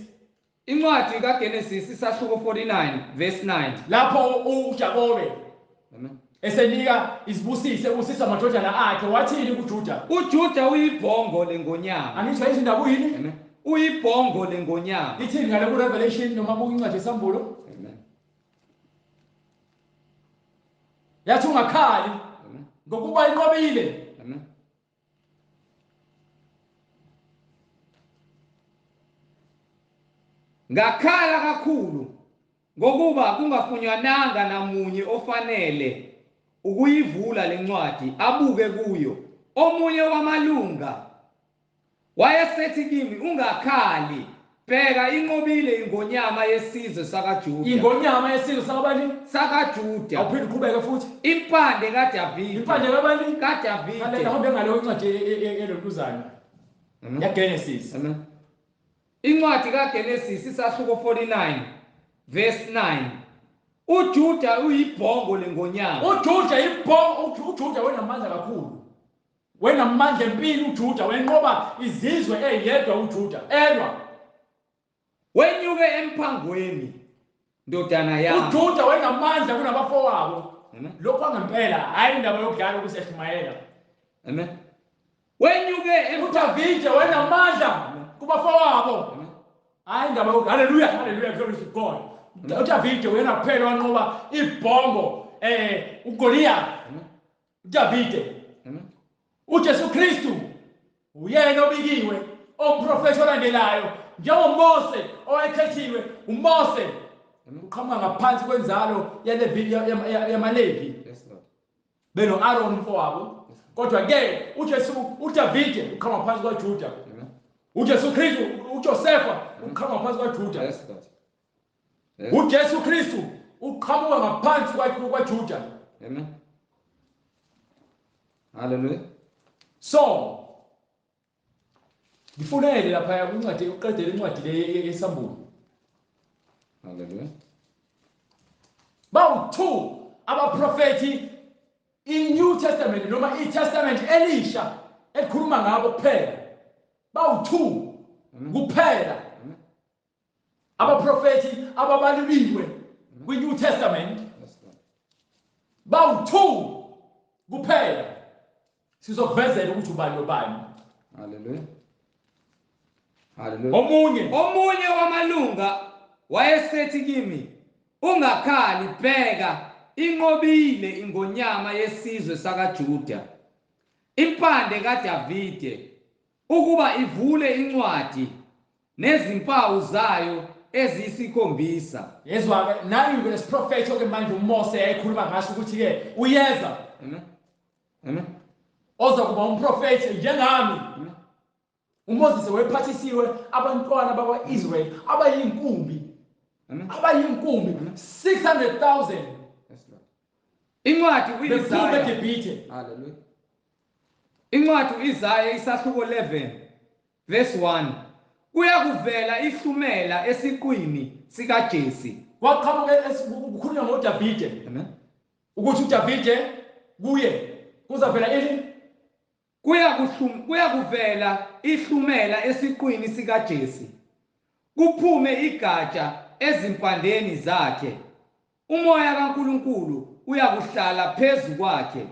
Speaker 1: Incwadi kaGenesis isahluko 49 verse 9.
Speaker 2: Lapho uJakobe
Speaker 1: Amen.
Speaker 2: esenika izibusiso ebusisa amadodana akhe, wathini kuJuda?
Speaker 1: uJuda uyibhongo lengonyama.
Speaker 2: Angisho indaba uyini?
Speaker 1: Amen. Uyibhongo lengonyama.
Speaker 2: Ithini ngale ku Revelation noma kuncwadi yesambulo?
Speaker 1: Amen.
Speaker 2: Yathi ungakhali ngokuba inqobile.
Speaker 1: Amen. Ngakhala kakhulu ngokuba kungafunywananga namunye ofanele ukuyivula lencwadi abuke kuyo. Omunye wamalunga wayesethi kimi, ungakhali, bheka inqobile ingonyama yesizwe sakaJuda.
Speaker 2: Ingonyama yesizwe sakabani?
Speaker 1: SakaJuda.
Speaker 2: Awuphinde uqhubeke futhi.
Speaker 1: Impande kaDavide.
Speaker 2: Impande kabani?
Speaker 1: KaDavide.
Speaker 2: Hambe ngaleyo incwadi elontuzana. YaGenesis.
Speaker 1: Amen. Incwadi kaGenesis isahluko 49 verse 9. uJuda uyibhongo lengonyama.
Speaker 2: uJuda ibhongo, uJuda wenamandla kakhulu. Wenamandla empini uJuda, wenqoba izizwe eyedwa uJuda. Elwa.
Speaker 1: Wenyuke emphangweni ndodana yami.
Speaker 2: uJuda wenamandla kunabafowabo. Lokho ngempela hayi indaba yokudlala ukuseshumayela.
Speaker 1: Amen. Wenyuke
Speaker 2: uDavide wenamandla kubafowabo. Hayi indaba yoku hallelujah, hallelujah, glory to God. uDavide wena kuphela wanqoba ibhongo uGoliath. uDavide. uJesu Kristu uyena obikiwe omprofeti olandelayo njengoMose owayekhethiwe. uMose uqhamuka ngaphansi kwenzalo yaLevi yamaLevi. Beno Aaron umfowabo. Kodwa ke uJesu uDavide uqhamuka phansi kwaJuda. uJesu Kristu uJosepha uqhamuka phansi kwaJuda. uJesu Kristu uqhamuka ngaphansi kwaJuda.
Speaker 1: Amen. Hallelujah.
Speaker 2: So ngifunele lapha incwadi uqedele incwadi le yesambulo.
Speaker 1: Hallelujah.
Speaker 2: Bawu2 abaprofeti iNew Testament noma iTestament elisha elikhuluma ngabo kuphela. Bawu2 kuphela. Abaprofeti ababaluliwe kwiNew Testament. Bawu2 kuphela. Sizokuvezela ukuthi ubani nobani.
Speaker 1: Hallelujah. Hallelujah. Omunye wamalunga wayesethi kimi, ungakhali, bheka inqobile ingonyama yesizwe sakaJuda, impande kaDavide, ukuba ivule incwadi nezimpawu zayo eziyisikhombisa.
Speaker 2: Yezwa ke nayo ke lesiprofetho ke manje uMose yayikhuluma ngaso ukuthi ke uyeza.
Speaker 1: Amen. Amen.
Speaker 2: Oza kuba umprofeti njengami. uMoses wephathisiwe abantwana bakwaIsrael abayinkumbi. Abayinkumbi 600,000.
Speaker 1: Yes Lord. Incwadi uIsaya
Speaker 2: eGibhithe.
Speaker 1: Hallelujah. Incwadi uIsaya isahluko 11 verse 1. Kuyakuvela ihlumela esiqwini sikaJesi.
Speaker 2: Kwaqhamuka kukhulunywa ngoDavide.
Speaker 1: Amen.
Speaker 2: Ukuthi uDavide kuye kuzavela ini?
Speaker 1: Kuyakuvela ihlumela esiqwini sikaJesi. Kuphume igatsha ezimpandeni zakhe. Umoya kaNkuluNkulu uyakuhlala phezu kwakhe.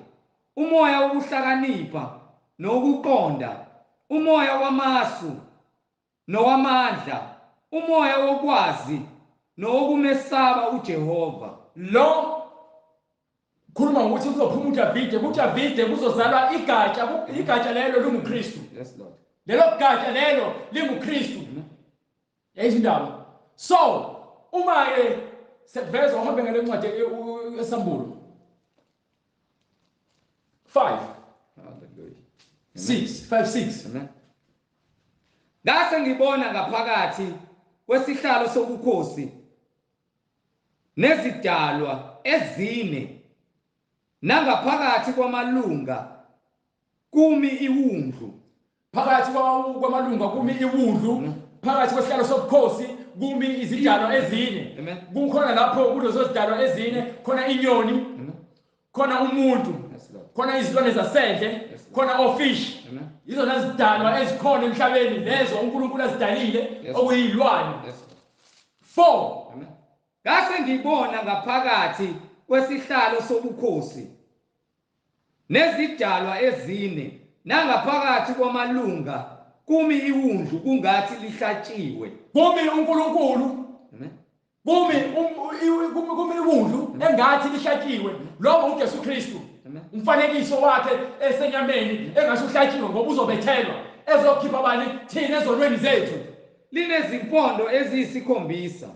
Speaker 1: Umoya wokuhlakanipha nokuqonda, umoya wamasu nowamandla, umoya wokwazi nowokumesaba uJehova.
Speaker 2: Lo khuluma ngokuthi kuzophuma uDavide, kuDavide kuzozalwa igatsha, igatsha lelo linguKristu.
Speaker 1: Yes Lord.
Speaker 2: Lelo gatsha lelo linguKristu. Yayizwa indaba. So uma ke sekuvezwa uhambe ngale ncwadi esambulo 5
Speaker 1: Hallelujah.
Speaker 2: 6 5 6.
Speaker 1: Amen. Ngase ngibona ngaphakathi kwesihlalo sobukhosi nezidalwa ezine nangaphakathi kwamalunga kumi iwundlu.
Speaker 2: Phakathi kwamalunga kumi iwundlu, phakathi kwesihlalo sobukhosi kumi izidalwa ezine.
Speaker 1: Amen.
Speaker 2: Kukhona lapho kulezo zidalwa ezine khona inyoni,
Speaker 1: Amen.
Speaker 2: khona umuntu,
Speaker 1: Yes Lord.
Speaker 2: khona izilwane zasendle,
Speaker 1: Yes, Lord.
Speaker 2: khona ofish.
Speaker 1: Amen.
Speaker 2: Izona zidalwa ezikhona emhlabeni lezo uNkulunkulu azidalile
Speaker 1: Yes.
Speaker 2: okuyilwane.
Speaker 1: Yes Lord.
Speaker 2: 4
Speaker 1: Amen. Ngase ngibona ngaphakathi kwesihlalo sobukhosi nezidalwa ezine nangaphakathi kwamalunga kumi iwundlu kungathi lihlatshiwe.
Speaker 2: Kumi uNkulunkulu,
Speaker 1: Amen.
Speaker 2: kumi kumi iwundlu engathi lihlatshiwe. Lowo uJesu Kristu.
Speaker 1: Amen.
Speaker 2: Umfanekiso wakhe esenyameni engasho uhlatshiwe ngoba uzobethelwa ezokhipha bani thina ezonweni zethu.
Speaker 1: Linezimpondo eziyisikhombisa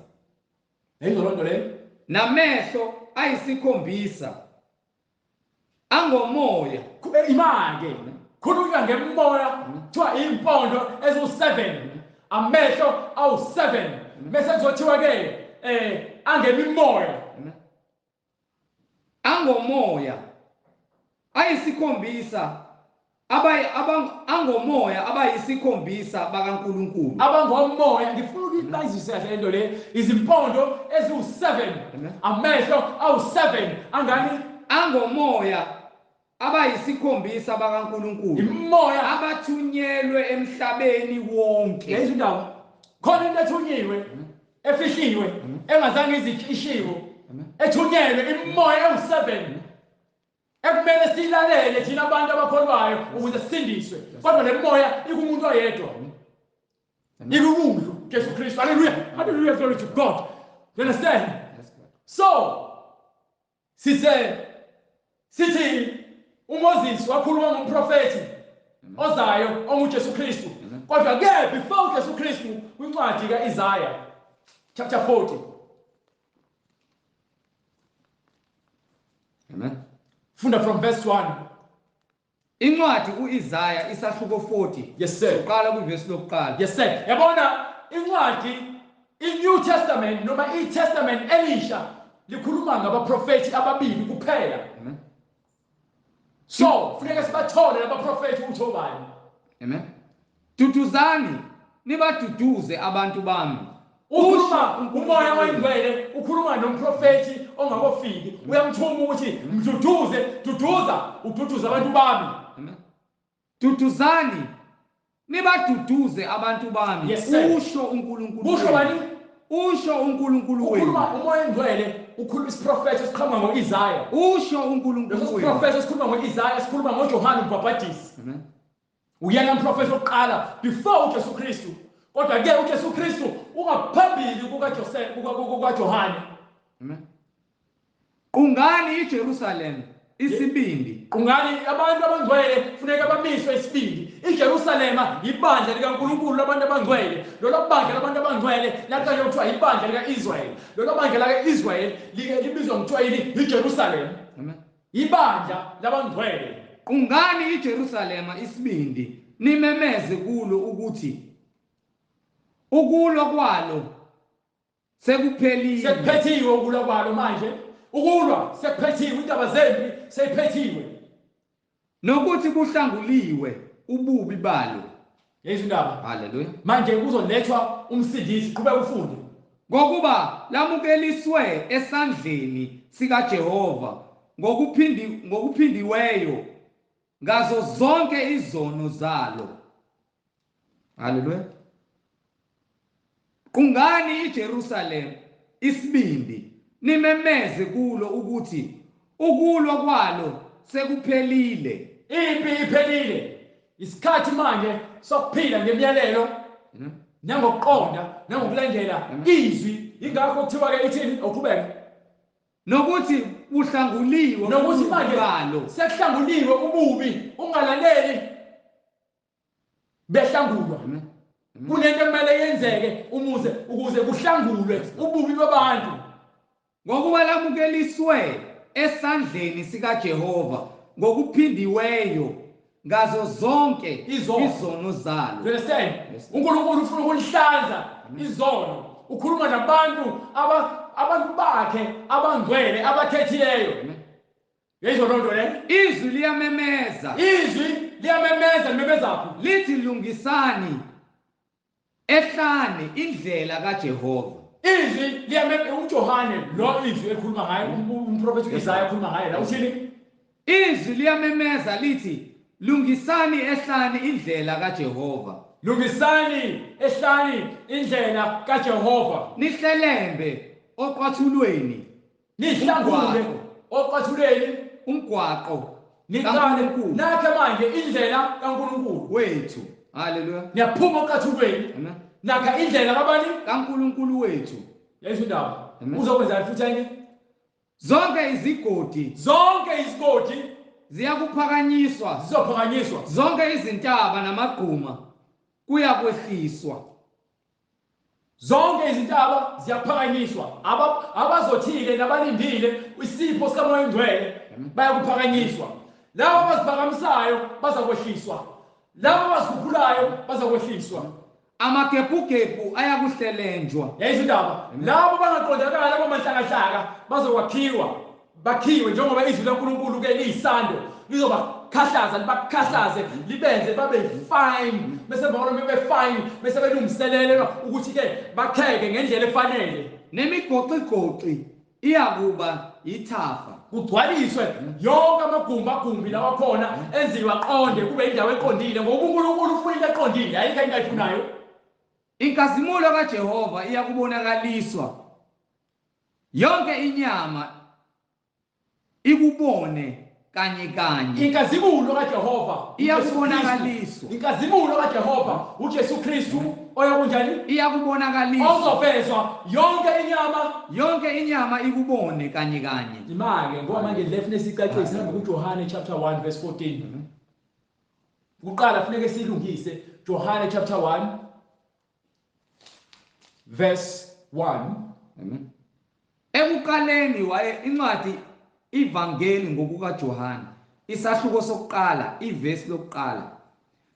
Speaker 2: Yayizwa loo nto leyo?
Speaker 1: namehlo ayisikhombisa angomoya.
Speaker 2: Ima-ke khulunywa ngemoya, kuthiwa iy'mpondo eziwu-7, amehlo awu-7, bese kuzothiwa-ke angemimoya.
Speaker 1: Amen. Angomoya ayisikhombisa angomoya abayisikhombisa bakaNkulunkulu.
Speaker 2: Abangomoya, ngifuna ukuthi bayizwise kahle lento le. Izimpondo eziwu-7,
Speaker 1: Amen.
Speaker 2: amehlo awu-7 angani?
Speaker 1: Angomoya abayisikhombisa bakaNkulunkulu.
Speaker 2: Imoya
Speaker 1: abathunyelwe emhlabeni wonke.
Speaker 2: Yayizwa indaba? Khona into ethunyiwe, efihliwe, engazange izishiwo, ethunyelwe imoya ewu-7 ekumele siyilalele thina abantu abakholwayo ukuze sisindiswe. Kodwa le moya ikumuntu oyedwa, ikuwundlu Jesu Kristu. Hallelujah, hallelujah, glory to God. You understand?
Speaker 1: Yes, Lord.
Speaker 2: So sise sithi uMoses wakhuluma ngomprofeti ozayo onguJesu Kristu. Kodwa ke before uJesu Kristu, kwincwadi kaIsaiah chapter 40.
Speaker 1: Amen.
Speaker 2: Funda from verse 1.
Speaker 1: Incwadi uIsaiah isahluko 40.
Speaker 2: Yes sir.
Speaker 1: Uqala kwivesi lokuqala.
Speaker 2: Yes sir. Yabona incwadi iNew Testament noma iTestament elisha likhuluma ngabaprofeti ababili kuphela.
Speaker 1: Amen.
Speaker 2: So funeka sibathole labaprofeti ukuthi obani.
Speaker 1: Amen. Duduzani nibaduduze abantu bami.
Speaker 2: Ukhuluma umoya oyingcwele, ukhuluma nomprofeti ongakofiki, uyamthuma ukuthi mduduze, duduza, ududuze abantu bami.
Speaker 1: Amen. Duduzani nibaduduze abantu bami.
Speaker 2: Yes, sir.
Speaker 1: Usho uNkulunkulu.
Speaker 2: Usho bani?
Speaker 1: Usho uNkulunkulu wenu.
Speaker 2: Ukhuluma umoya oyingcwele, ukhuluma isiprofeto esiqhamuka ngoIsaiah.
Speaker 1: Usho uNkulunkulu
Speaker 2: Leso
Speaker 1: wenu.
Speaker 2: siprofeto esikhuluma ngoIsaiah sikhuluma ngoJohane uMbhabhadisi.
Speaker 1: Amen.
Speaker 2: Uyena umprofeto wokuqala before uJesu Kristu. Kodwa ke uJesu Kristu ungaphambili kukaJoseph, kukaJohane.
Speaker 1: Amen. Qungani iJerusalem isibindi.
Speaker 2: Qungani abantu abangcwele, funeka bamiswe isibindi. iJerusalema ibandla likaNkulunkulu labantu abangcwele. Lolo bandla labantu abangcwele laqala kuthiwa ibandla likaIsrael. Lolo bandla likaIsrael libizwa ngokuthiwa yini? IJerusalem.
Speaker 1: Amen.
Speaker 2: Ibandla labangcwele.
Speaker 1: Qungani iJerusalema isibindi, nimemeze kulo ukuthi ukulwa kwalo sekuphelile.
Speaker 2: Sekuphethiwe ukulwa kwalo manje. Ukulwa sekuphethiwe, indaba zempi seyiphethiwe.
Speaker 1: Nokuthi kuhlanguliwe ububi balo.
Speaker 2: Yezwa indaba.
Speaker 1: Haleluya.
Speaker 2: Manje kuzolethwa umsindisi, qhubeka ufunde.
Speaker 1: Ngokuba lamukeliswe esandleni sikaJehova ngokuphindiweyo ngazo zonke izono zalo. Haleluya. Qungani iJerusalem isibindi, nimemeze kulo ukuthi ukulwa kwalo sekuphelile.
Speaker 2: Impi iphelile. Isikhathi manje sokuphila ngemiyalelo Nangokuqonda, nangokulandela izwi. Ingakho kuthiwa ke ithini oqhubeke.
Speaker 1: Nokuthi uhlanguliwe,
Speaker 2: nokuthi manje sekuhlanguliwe ububi, ungalaleli behlangulwa. Kunento ekumele yenzeke umuze ukuze kuhlangulwe ububi babantu.
Speaker 1: Ngokuba lamukeliswe esandleni sikaJehova ngokuphindiweyo ngazo zonke izono zalo.
Speaker 2: You understand? uNkulunkulu ufuna ukulihlanza izono. Ukhuluma nabantu abantu bakhe abangcwele abakhethileyo. Yizwa loo nto le?
Speaker 1: Izwi liyamemeza.
Speaker 2: Izwi liyamemeza, limemeza phi?
Speaker 1: Lithi lungisani ehlane indlela kaJehova.
Speaker 2: Izwi liyamemeza. uJohane lo izwi ekhuluma ngaye, umprofethi uIsaya ekhuluma ngaye la uthini?
Speaker 1: Izwi liyamemeza lithi lungisani ehlane indlela kaJehova.
Speaker 2: Lungisani ehlane indlela kaJehova.
Speaker 1: Nihlelembe oqathulweni.
Speaker 2: Nihlangule oqathulweni
Speaker 1: umgwaqo.
Speaker 2: Niqale nakhe manje indlela kaNkulunkulu
Speaker 1: wethu. Haleluya.
Speaker 2: Niyaphuma oqathulweni. Nakha indlela kabani?
Speaker 1: KaNkulunkulu wethu.
Speaker 2: Yayizwa indaba. Uzokwenzani futhi enye?
Speaker 1: Zonke izigodi.
Speaker 2: Zonke izigodi
Speaker 1: ziyakuphakanyiswa.
Speaker 2: Zizophakanyiswa.
Speaker 1: Zonke izintaba namagquma kuyakwehliswa.
Speaker 2: Zonke izintaba ziyaphakanyiswa. Abazothile nabalindile isipho sikaMoya oNgcwele bayakuphakanyiswa. Labo abaziphakamisayo bazakwehliswa. Labo abazikhuphulayo bazakwehliswa.
Speaker 1: Amagebhugebhu ayakuhlelenjwa.
Speaker 2: Yayizwa indaba. Labo bangaqondakala abamahlakahlaka bazokwakhiwa, bakhiwe njengoba izwi laNkulunkulu ke liyisando, lizobakhahlaza, libakhahlaze, libenze babe fine. Bese emva kwalokho bebe fine, bese belungiselelwa ukuthi ke bakheke ngendlela efanele.
Speaker 1: Nemigoxigoxi iyakuba yithafa.
Speaker 2: Kugcwaliswe yonke amagumbagumbi lawa khona enziwe aqonde, kube indawo eqondile, ngoba uNkulunkulu ufuna into eqondile, ayikho into ayifunayo.
Speaker 1: Inkazimulo kaJehova iyakubonakaliswa, yonke inyama ikubone kanye kanye.
Speaker 2: Inkazimulo kaJehova
Speaker 1: iyakubonakaliswa.
Speaker 2: Inkazimulo kaJehova uJesu Kristu oyakunjani?
Speaker 1: Iyakubonakaliswa.
Speaker 2: Ozovezwa yonke inyama,
Speaker 1: yonke inyama ikubone kanye kanye.
Speaker 2: Imake ngoba manje le funeka sicacise hamba kuJohane chapter 1 verse 14. Kuqala funeke silungise Johane chapter 1 verse 1.
Speaker 1: Amen. Ekuqaleni waye incwadi iVangeli ngokukaJohane isahluko sokuqala ivesi lokuqala.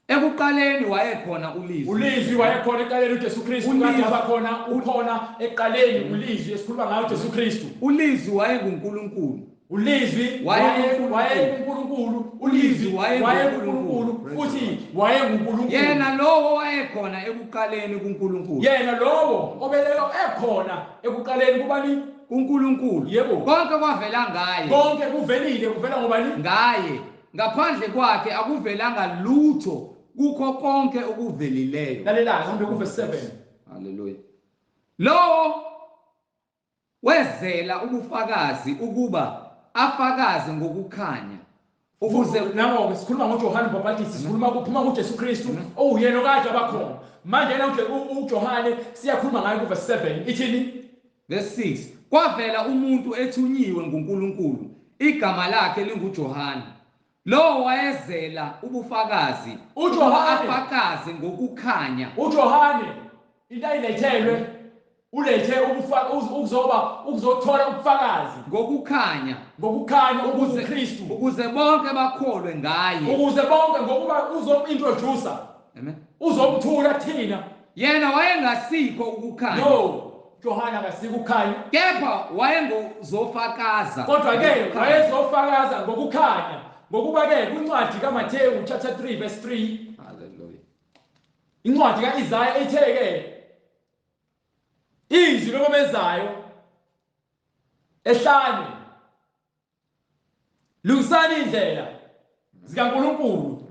Speaker 1: Ekuqaleni wayekhona uLizwi.
Speaker 2: uLizwi wayekhona ekuqaleni uJesu Kristu kade abakhona, ukhona ekuqaleni uLizwi esikhuluma ngayo uJesu Kristu.
Speaker 1: uLizwi wayenguNkulunkulu.
Speaker 2: uLizwi wayenguNkulunkulu. uLizwi wayenguNkulunkulu futhi wayenguNkulunkulu.
Speaker 1: Yena lowo wayekhona ekuqaleni kuNkulunkulu.
Speaker 2: Yena lowo obeleyo ekhona ekuqaleni kubani?
Speaker 1: kuNkulunkulu.
Speaker 2: Yebo.
Speaker 1: Konke kwavela ngaye.
Speaker 2: Konke kuvelile, kuvela ngobani?
Speaker 1: Ngaye. Ngaphandle kwakhe akuvelanga lutho kukho konke okuvelileyo.
Speaker 2: Lalela, hambe ku verse 7.
Speaker 1: Haleluya. Lowo wezela ubufakazi ukuba afakaze ngokukhanya
Speaker 2: ukuze nangoke sikhuluma ngoJohane uMbhapatisi, sikhuluma kuphuma kuJesu Kristu owuyena okade abakhona. Manje yena uJohane siyakhuluma ngaye ku verse 7. Ithini?
Speaker 1: Verse 6. Kwavela umuntu ethunyiwe nguNkulunkulu, igama lakhe linguJohane. Lo wayezela ubufakazi,
Speaker 2: uJohane
Speaker 1: afakaze ngokukhanya.
Speaker 2: uJohane into ayilethelwe ulethe ukuzoba ukuzothola ubufakazi
Speaker 1: ngokukhanya,
Speaker 2: ngokukhanya ukuKristu,
Speaker 1: ukuze bonke bakholwe ngaye,
Speaker 2: ukuze bonke, ngokuba uzomintroduce.
Speaker 1: Amen.
Speaker 2: Uzomthula thina.
Speaker 1: Yena wayengasikho ukukhanya.
Speaker 2: No, Johane akasiko ukukhanya,
Speaker 1: kepha wayengozofakaza.
Speaker 2: Kodwa ke wayezofakaza ngokukhanya. Ngokuba ke kwincwadi kaMathewu chapter 3 verse 3.
Speaker 1: Hallelujah.
Speaker 2: Incwadi kaIsaya ithe ke izwi lokumezayo ehlane, lungisani indlela zikaNkulunkulu.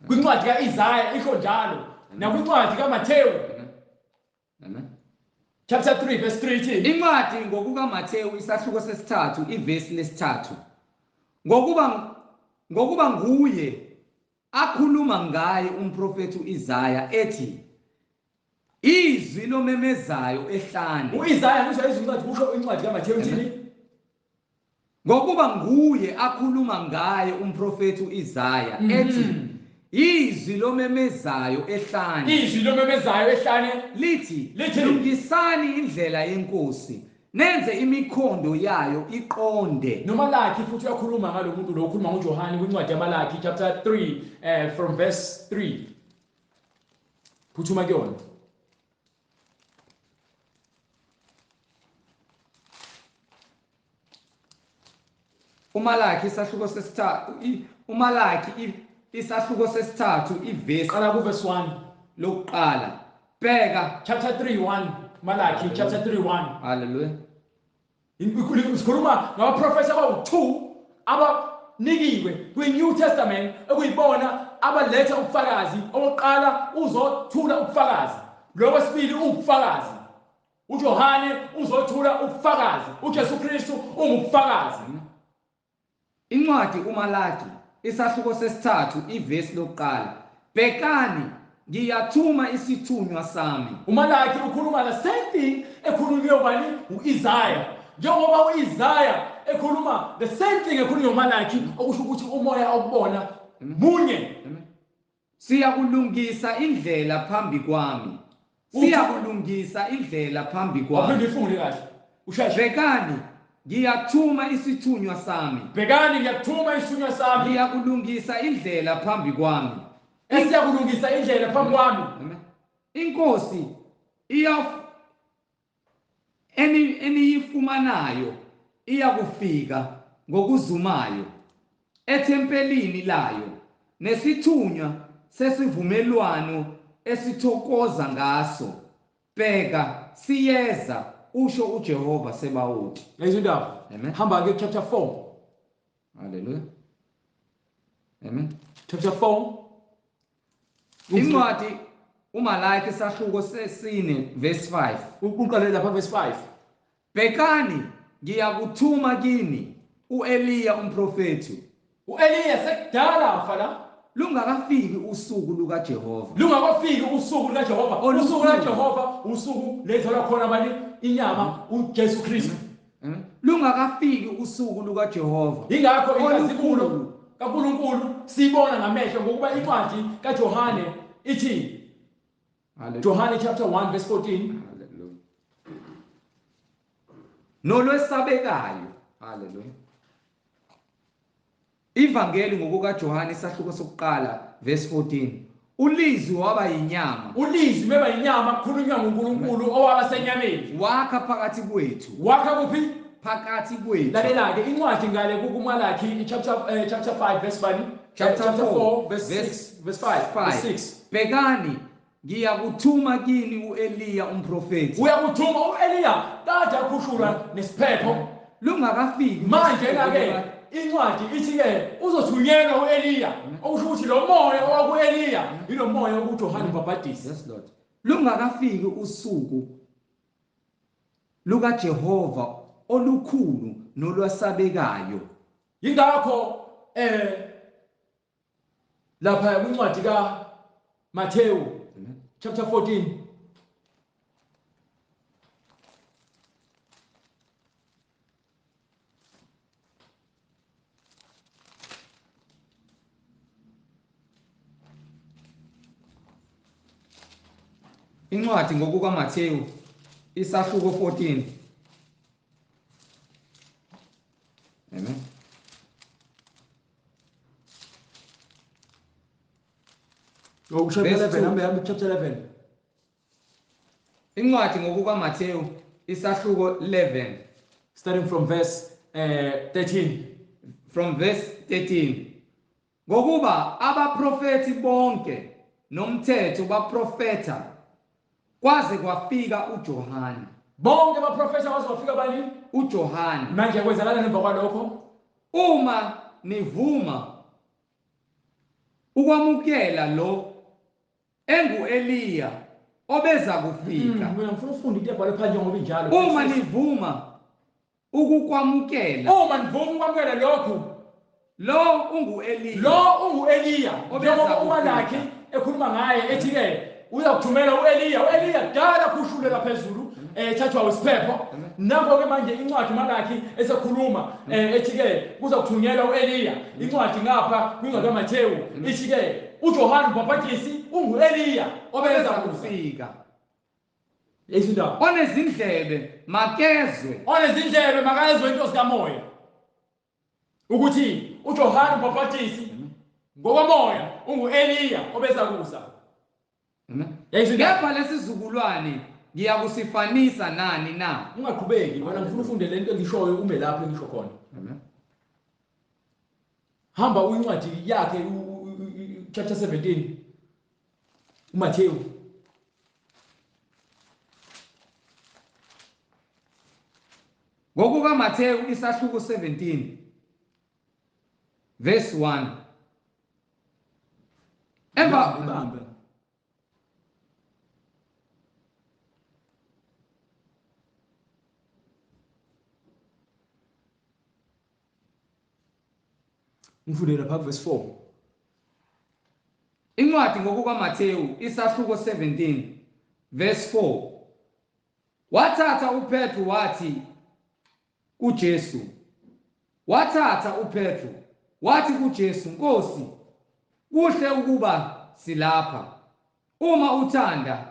Speaker 2: Kwincwadi kaIsaya isho njalo, nakwincwadi kaMathewu.
Speaker 1: Amen.
Speaker 2: Chapter 3 verse 3 ithi
Speaker 1: incwadi ngokukaMathewu isahluko sesithathu ivesi lesithathu. Ngokuba nguye akhuluma ngaye umprofethi uIsaya ethi, Izwi lomemezayo ehlane.
Speaker 2: UIsaya kusho izincwadi, kusho incwadi kaMathewu ithini?
Speaker 1: Ngokuba nguye akhuluma ngaye umprofethi uIsaya ethi izwi lomemezayo ehlane.
Speaker 2: Izwi lomemezayo ehlane
Speaker 1: lithi lungisani indlela yenkosi, nenze imikhondo yayo iqonde.
Speaker 2: NoMalaki futhi uyakhuluma ngalo muntu lo, ukhuluma ngoJohane kwincwadi yaMalaki chapter 3 from verse 3. Phuthuma kuyona.
Speaker 1: uMalaki isahluko sesithathu, uMalaki isahluko sesithathu ivesi
Speaker 2: qala ku verse 1
Speaker 1: lokuqala. Bheka
Speaker 2: chapter 3:1, Malaki chapter 3:1.
Speaker 1: Hallelujah.
Speaker 2: Sikhuluma ngabaprofesa abawu2 abanikiwe kwi-New Testament okuyibona abaletha ubufakazi. Owokuqala uzothula ubufakazi, lokwesibili ubufakazi. uJohane uzothula ubufakazi, uJesu Kristu ungubufakazi.
Speaker 1: Incwadi uMalaki isahluko sesithathu ivesi lokuqala. Bhekani ngiyathuma isithunywa sami.
Speaker 2: uMalaki ukhuluma the same thing ekhulunywe ubani? uIsaya. Njengoba uIsaya ekhuluma the same thing ekhulunywe uMalaki, okusho ukuthi umoya okubona munye.
Speaker 1: Siyakulungisa indlela phambi kwami. Siyakulungisa indlela phambi kwami.
Speaker 2: Aphinde ifunde kahle. Usheshe.
Speaker 1: Bhekani ngiyathuma isithunywa sami.
Speaker 2: Bhekani ngiyakuthuma isithunywa sami.
Speaker 1: Ngiyakulungisa indlela phambi kwami.
Speaker 2: Esiyakulungisa indlela phambi kwami.
Speaker 1: Inkosi eniyifumanayo iyakufika ngokuzumayo ethempelini layo, nesithunywa sesivumelwano esithokoza ngaso. Bheka siyeza, usho uJehova Sebawoti.
Speaker 2: Lezi ndaba. Hamba ke chapter 4.
Speaker 1: Hallelujah. Amen.
Speaker 2: Chapter 4.
Speaker 1: Incwadi uMalaki isahluko sesine verse 5.
Speaker 2: Uqale lapha verse 5.
Speaker 1: Bhekani ngiyakuthuma kini uEliya umprofethi.
Speaker 2: uEliya sekudala afa la.
Speaker 1: Lungakafiki usuku lukaJehova.
Speaker 2: Lungakafiki usuku lukaJehova. Usuku lukaJehova usuku lethola khona abani inyama uJesu Kristu.
Speaker 1: Lungakafiki usuku lukaJehova.
Speaker 2: Ingakho inkazimulo kaNkulunkulu sibona ngamehlo, ngokuba incwadi kaJohane ithi Johane chapter 1 verse 14.
Speaker 1: Hallelujah. Nolwesabekayo. Hallelujah. Ivangeli ngokukaJohane isahluko sokuqala verse 14. Ulizwi waba yinyama.
Speaker 2: Ulizwi meba yinyama, kukhulunywa ngoNkulunkulu owaba senyameni.
Speaker 1: Wakha phakathi kwethu.
Speaker 2: Wakha kuphi?
Speaker 1: Phakathi kwethu.
Speaker 2: Lalela ke incwadi ngale kuMalaki chapter chapter 5 verse 1,
Speaker 1: chapter 4
Speaker 2: verse 6, verse 5, verse 6.
Speaker 1: Bhekani ngiyakuthuma kini uEliya umprofethi.
Speaker 2: Uyakuthuma uEliya kade akhushulwa nesiphepho.
Speaker 1: Lungakafiki
Speaker 2: manje ke incwadi ithi ke uzothunyelwa uEliya, okusho ukuthi lo moya owakuEliya yilo moya okuJohane uMbhapatisi.
Speaker 1: Yes Lord. Lungakafiki usuku lukaJehova olukhulu nolwasabekayo.
Speaker 2: Yingakho lapha kwincwadi kaMathewu chapter 14
Speaker 1: Incwadi ngokukaMathewu isahluko 14. Amen.
Speaker 2: Chapter 11, chapter 11.
Speaker 1: Incwadi ngokukaMathewu isahluko 11
Speaker 2: starting from verse 13.
Speaker 1: From verse 13. Ngokuba abaprofeti bonke nomthetho baprofeta kwaze kwafika uJohane.
Speaker 2: Bonke abaprofeta kwaze kwafika bani?
Speaker 1: uJohane.
Speaker 2: Manje kwenzakalani emva kwalokho?
Speaker 1: Uma nivuma ukwamukela lo enguEliya obeza kufika.
Speaker 2: Mina ngifuna ukufunda into ebhalwe phansi njengoba injalo.
Speaker 1: Uma nivuma ukukwamukela.
Speaker 2: Uma nivuma ukwamukela lokhu,
Speaker 1: lo unguEliya.
Speaker 2: Lo unguEliya njengoba uMalaki ekhuluma ngaye ethi ke uyakuthumela uEliya. uEliya kudala khushulela phezulu ethathwa isiphepho. Nakho ke manje incwadi Malaki esekhuluma ethi ke kuzokuthunyelwa uEliya. Incwadi ngapha kwincwadi kaMathewu ithi ke uJohane uMbhaphathisi unguEliya obeza
Speaker 1: kufika.
Speaker 2: Izindaba.
Speaker 1: Onezindlebe makezwe.
Speaker 2: Onezindlebe makezwe into zikamoya. Ukuthi uJohane uMbhaphathisi ngokomoya unguEliya obeza kuza.
Speaker 1: Amen. Kepha lesizukulwane ngiyakusifanisa nani na?
Speaker 2: Ungaqhubeki wena, ngifuna ufunde lento engishoyo ume lapho engisho khona.
Speaker 1: Amen.
Speaker 2: Hamba uyincwadi yakhe chapter 17 uMathewu.
Speaker 1: Ngokuka Mathewu isahluko 17 verse 1. Emva
Speaker 2: ngifundela lapha verse 4.
Speaker 1: Incwadi ngokuka Mathewu isahluko 17 verse 4. Wathatha uPetru wathi kuJesu. Wathatha uPetru wathi kuJesu, Nkosi, kuhle ukuba silapha. Uma uthanda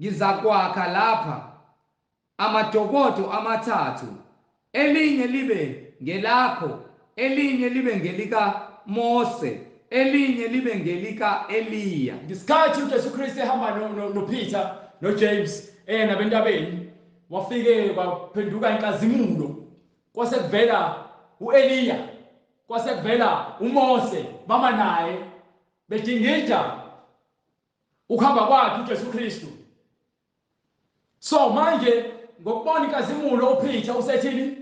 Speaker 1: ngizakwakha lapha amadokodo amathathu, elinye libe ngelakho, elinye libe ngelika Mose, elinye libe ngelika Eliya.
Speaker 2: Ngesikhathi uJesu Kristu ehamba noPeter noJames nabentabeni, wafike kwaphenduka inkazimulo, kwase kuvela uEliya, kwase kuvela uMose, bama naye bedingida ukuhamba kwakhe uJesu Kristu. So manje ngokubona inkazimulo uPeter usethini?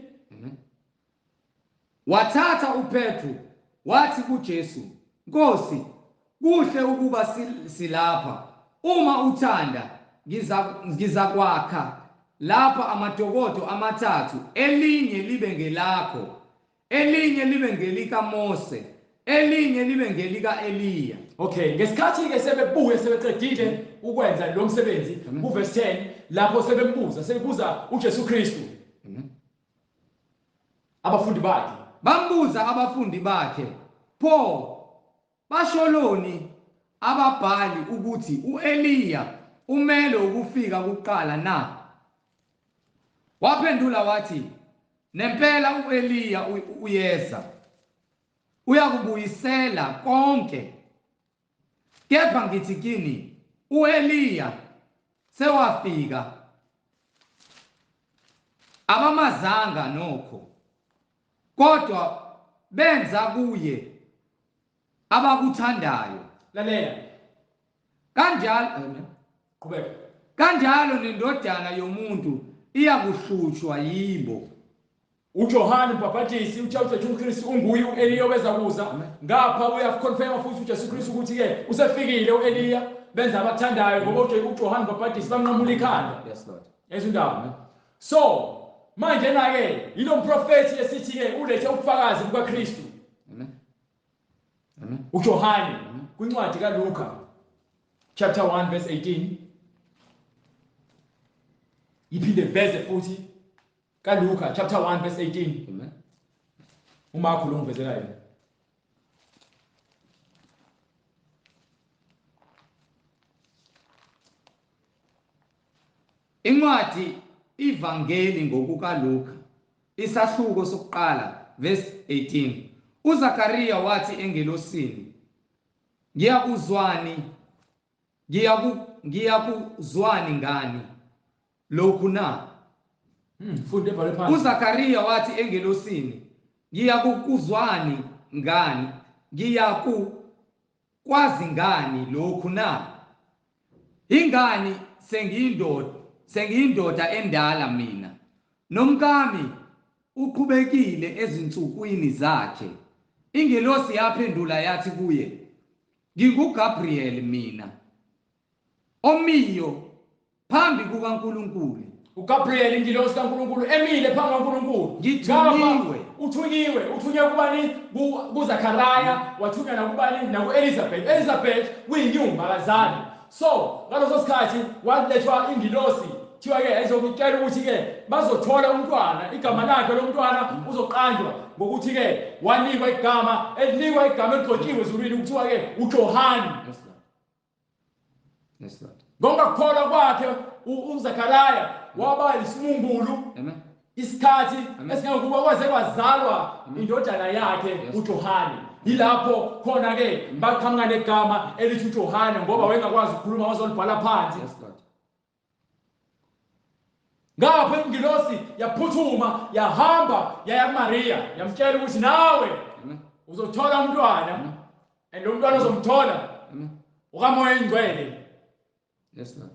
Speaker 1: Wathatha uPetru wathi kuJesu, Nkosi, kuhle ukuba silapha. Uma uthanda ngizakwakha lapha amadokodo amathathu, elinye libe ngelakho, elinye libe ngelika Mose, elinye libe ngelika Eliya.
Speaker 2: Okay, ngesikhathi ke sebebuye sebeqedile ukwenza lo msebenzi kuverse 10 lapho sebembuza, sebebuza uJesu Kristu. Abafundi bakhe
Speaker 1: bambuza abafundi bakhe, pho basholoni ababhali ukuthi uEliya umele ukufika kuqala na? Waphendula wathi, nempela uEliya uyeza, uyakubuyisela konke. Kepha ngithi kini, uEliya sewafika, abamazanga nokho, kodwa benza kuye abakuthandayo.
Speaker 2: Lalela.
Speaker 1: Kanjalo
Speaker 2: qhubeka.
Speaker 1: Kanjalo nendodana yomuntu iyakuhlutshwa yibo.
Speaker 2: uJohane uMbhaphathisi uthe uJesu Kristu unguye uEliya obeza kuza. Ngapha uyaconfirma futhi uJesu Kristu ukuthi ke usefikile uEliya, benza abakuthandayo ngoba uJohane uMbhaphathisi bamnqamula ikhanda.
Speaker 1: Yes Lord.
Speaker 2: Ezindaba. So manje na ke yilo mprofeti esithi ke ulethe ubufakazi bukaKristu.
Speaker 1: Amen. Amen.
Speaker 2: uJohane kwincwadi kaLuka chapter 1 verse 18 iphinde veze futhi kaLuka chapter 1 verse 18.
Speaker 1: Amen.
Speaker 2: uMarko lo ngivezela yena.
Speaker 1: Incwadi iVangeli ngokukaLuka isahluko sokuqala verse 18. uZakaria wathi engelosini, ngiyakuzwani ngiyakuzwani ngani lokhu na?
Speaker 2: Funde ebhale phansi.
Speaker 1: uZakaria wathi engelosini, ngiyakuzwani ngani, ngiyakukwazi ngani lokhu na? Ingani sengiyindoda endala mina, nomkami uqhubekile ezinsukwini zakhe. Ingelosi yaphendula yathi kuye, nginguGabriel mina, omiyo phambi kukaNkulunkulu.
Speaker 2: uGabriel ingilosi kaNkulunkulu emile phambi kaNkulunkulu.
Speaker 1: Ngithunyiwe.
Speaker 2: Uthunyiwe, uthunywe kubani? KuZakhariya, wathunywa nakubani? NakuElizabeth. Elizabeth uyinyumba kazali. So ngaleso sikhathi walethwa ingilosi, kuthiwa ke ezokutshela ukuthi ke bazothola umntwana, igama lakhe lo mntwana uzoqanjwa ngokuthi ke wanikwa igama elinikwa igama eligcotshiwe ezulwini, kuthiwa ke uJohane.
Speaker 1: Yes Lord. Yes Lord.
Speaker 2: Ngokukholwa kwakhe uZakhariya waba isimungulu.
Speaker 1: Amen.
Speaker 2: Isikhathi esingangokuba kwaze kwazalwa indodana yakhe uJohane. Yilapho khona ke baqhamuka negama elithi uJohane, ngoba wayengakwazi ukukhuluma, wazolibhala phansi.
Speaker 1: Yes Lord.
Speaker 2: Ngapha ingilosi yaphuthuma yahamba yaya kuMaria, yamtshela ukuthi nawe uzothola umntwana, and lo mntwana uzomthola ukaMoya Ingcwele.
Speaker 1: Yes Lord.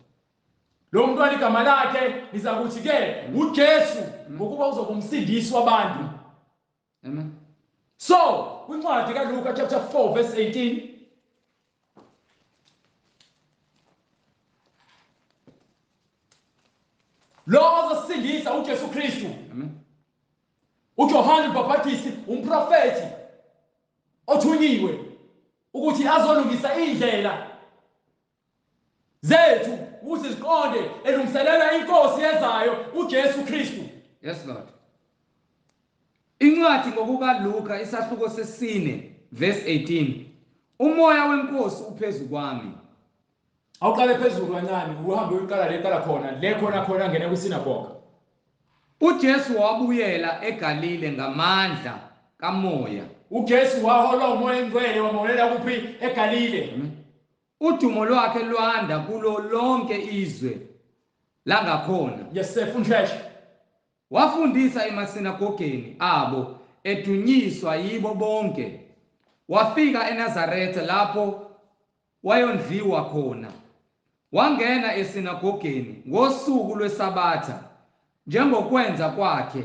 Speaker 2: Lo mntwana igama lakhe lizakuthi ke uJesu, ngokuba uzoba umsindisi wabantu.
Speaker 1: Amen.
Speaker 2: So kwincwadi kaLuka chapter 4 verse 18, lo ozosindisa uJesu Kristu.
Speaker 1: Amen.
Speaker 2: uJohane uMbhaphathisi umprofeti othunyiwe ukuthi azolungisa indlela zethu ukuthi siqonde, elungiselela inkosi ezayo uJesu Kristu.
Speaker 1: Yes Lord. Incwadi ngokukaLuka isahluko sesine verse 18. Umoya wenkosi uphezu kwami.
Speaker 2: Awuqale phezulu kancane, uhambe uyoqala le qala khona, le khona khona ngena kwisinagoga.
Speaker 1: uJesu wabuyela eGalile ngamandla kaMoya.
Speaker 2: uJesu waholwa uMoya Engcwele wamholela kuphi? eGalile.
Speaker 1: Udumo lwakhe lwanda kulo lonke izwe langakhona.
Speaker 2: Yes sir, fundsheshe.
Speaker 1: Wafundisa emasinagogeni abo, edunyiswa yibo bonke. Wafika eNazaretha lapho wayondliwa khona. Wangena esinagogeni ngosuku lweSabatha njengokwenza kwakhe.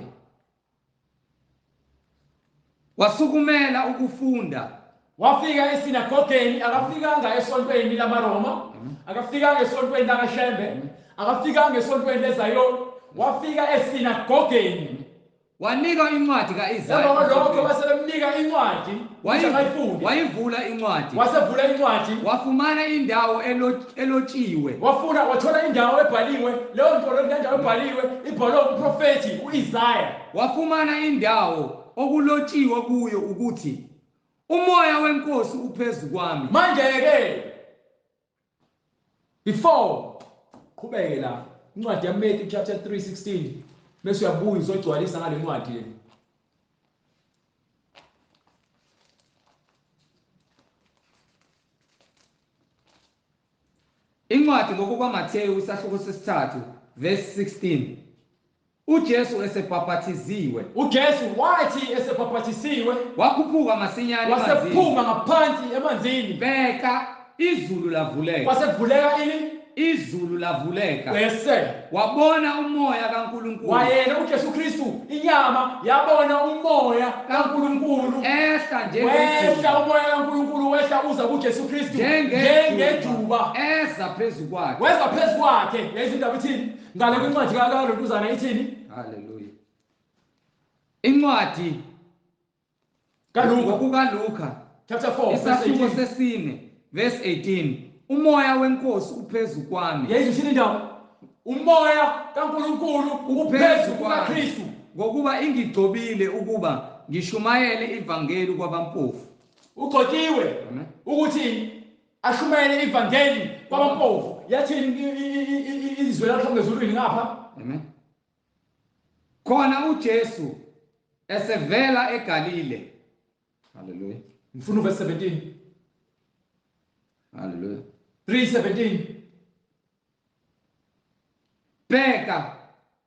Speaker 1: Wasukumela ukufunda.
Speaker 2: Wafika esinagogeni, akafikanga esontweni lamaRoma, akafikanga esontweni lakaShembe, akafikanga esontweni leZayoni, wafika esinagogeni.
Speaker 1: Wanika incwadi kaIsaya.
Speaker 2: Emva kwalokho base bemnika incwadi,
Speaker 1: wayivula incwadi.
Speaker 2: Wasevula incwadi.
Speaker 1: Wafumana indawo elotshiwe.
Speaker 2: Wafuna wathola indawo ebhaliwe, leyo nto leyo indawo ebhaliwe ibhalwe umprofeti uIsaya.
Speaker 1: Wafumana indawo okulotshiwe kuyo ukuthi umoya wenkosi uphezu kwami.
Speaker 2: Manje ke before qhubeke la incwadi yaMatthew chapter 3:16 bese uyabuya uzogcwalisa ngale ncwadi le.
Speaker 1: Incwadi ngokukaMathewu isahluko sesithathu verse 16. uJesu esebhaphathiziwe.
Speaker 2: uJesu wathi esebhaphathisiwe
Speaker 1: wakhuphuka masinyane emanzini.
Speaker 2: Wasephuma ngaphansi emanzini.
Speaker 1: Bheka izulu lavuleka.
Speaker 2: Kwasevuleka ini?
Speaker 1: Izulu lavuleka.
Speaker 2: Bese
Speaker 1: wabona umoya kaNkuluNkulu.
Speaker 2: Wayena uJesu Kristu inyama yabona umoya kaNkuluNkulu
Speaker 1: ehla njengejuba.
Speaker 2: Wehla umoya kaNkuluNkulu wehla uza kuJesu Kristu njengejuba
Speaker 1: eza phezu kwakhe.
Speaker 2: Weza phezu kwakhe. Yayithi indaba ithini? Ngale kwincwadi kaLontuzana ithini?
Speaker 1: Hallelujah. Incwadi
Speaker 2: kaLuka
Speaker 1: kukaLuka
Speaker 2: chapter 4
Speaker 1: isahluko sesine verse 18. Umoya wenkosi uphezu kwami.
Speaker 2: Yesu uthini indaba? Umoya kaNkuluNkulu uphezu kukaKristu,
Speaker 1: ngokuba ingigcobile ukuba ngishumayele ivangeli kwabampofu.
Speaker 2: Ugcotshiwe ukuthi ashumayele ivangeli kwabampofu. Yathini izwi lakhe ngezulwini ngapha?
Speaker 1: Amen. Khona uJesu esevela eGalile. Hallelujah.
Speaker 2: Ngifuna verse 17.
Speaker 1: Hallelujah.
Speaker 2: 3:17.
Speaker 1: Bheka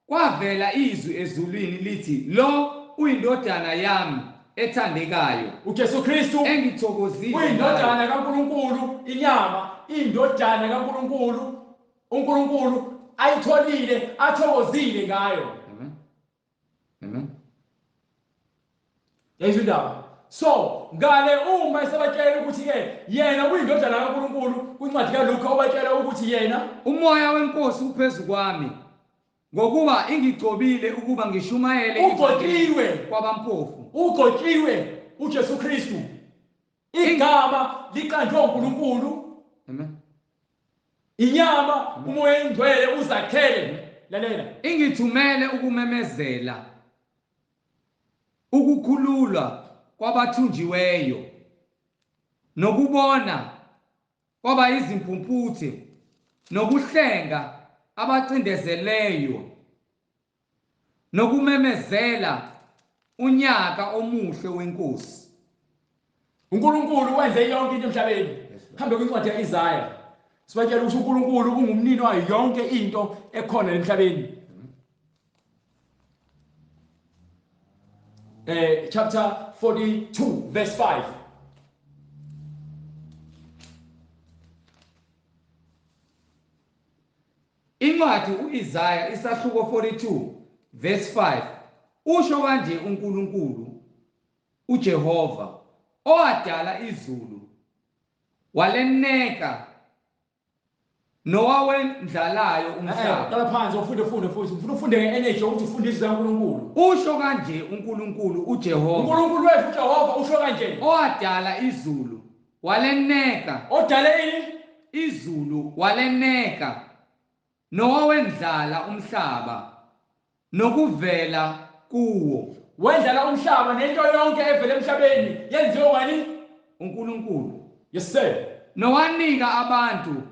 Speaker 1: kwavela izwi ezulwini lithi, lo uyindodana yami ethandekayo.
Speaker 2: uJesu Kristu
Speaker 1: engithokozile.
Speaker 2: Uyindodana kaNkuluNkulu, inyama, indodana kaNkuluNkulu, uNkulunkulu ayitholile, athokozile ngayo.
Speaker 1: Amen. Amen.
Speaker 2: Yayizwa indaba. So ngale uma esebatshela ukuthi ke yena uyindodana kaNkuluNkulu, kwincwadi kaLuka ubatshela ukuthi yena
Speaker 1: umoya wenkosi uphezu kwami ngokuba ingigcobile ukuba ngishumayele
Speaker 2: ugcotshiwe
Speaker 1: kwabampofu.
Speaker 2: Ugcotshiwe uJesu Kristu. Igama liqanjwe uNkulunkulu.
Speaker 1: Amen.
Speaker 2: Inyama uMoya oNgcwele uzakhele. Lalela.
Speaker 1: Ingithumele ukumemezela ukukhululwa kwabathunjiweyo nokubona kwaba izimpumputhe nokuhlenga abacindezeleyo nokumemezela unyaka omuhle wenkosi.
Speaker 2: uNkulunkulu wenze yonke into emhlabeni. Hambe kwincwadi kaIsaya. Sibatshela ukuthi uNkulunkulu ungumnini wayo yonke into ekhona emhlabeni. Chapter 42 verse 5.
Speaker 1: Incwadi uIsaya isahluko 42 verse 5 usho kanje uNkulunkulu uJehova owadala izulu waleneka nowawendlalayo umhlaba.
Speaker 2: Qala phansi ufunde futhi ufuna ufunde nge-energy ukuthi ufunde izwi likaNkulunkulu.
Speaker 1: Usho kanje uNkulunkulu uJehova.
Speaker 2: uNkulunkulu wethu uJehova usho kanje.
Speaker 1: Owadala izulu waleneka.
Speaker 2: Odale ini?
Speaker 1: Izulu waleneka nowawendlala umhlaba nokuvela kuwo.
Speaker 2: Wendlala umhlaba nento yonke evela emhlabeni yenziwe ngani?
Speaker 1: uNkulunkulu.
Speaker 2: Yes sir.
Speaker 1: Nowanika abantu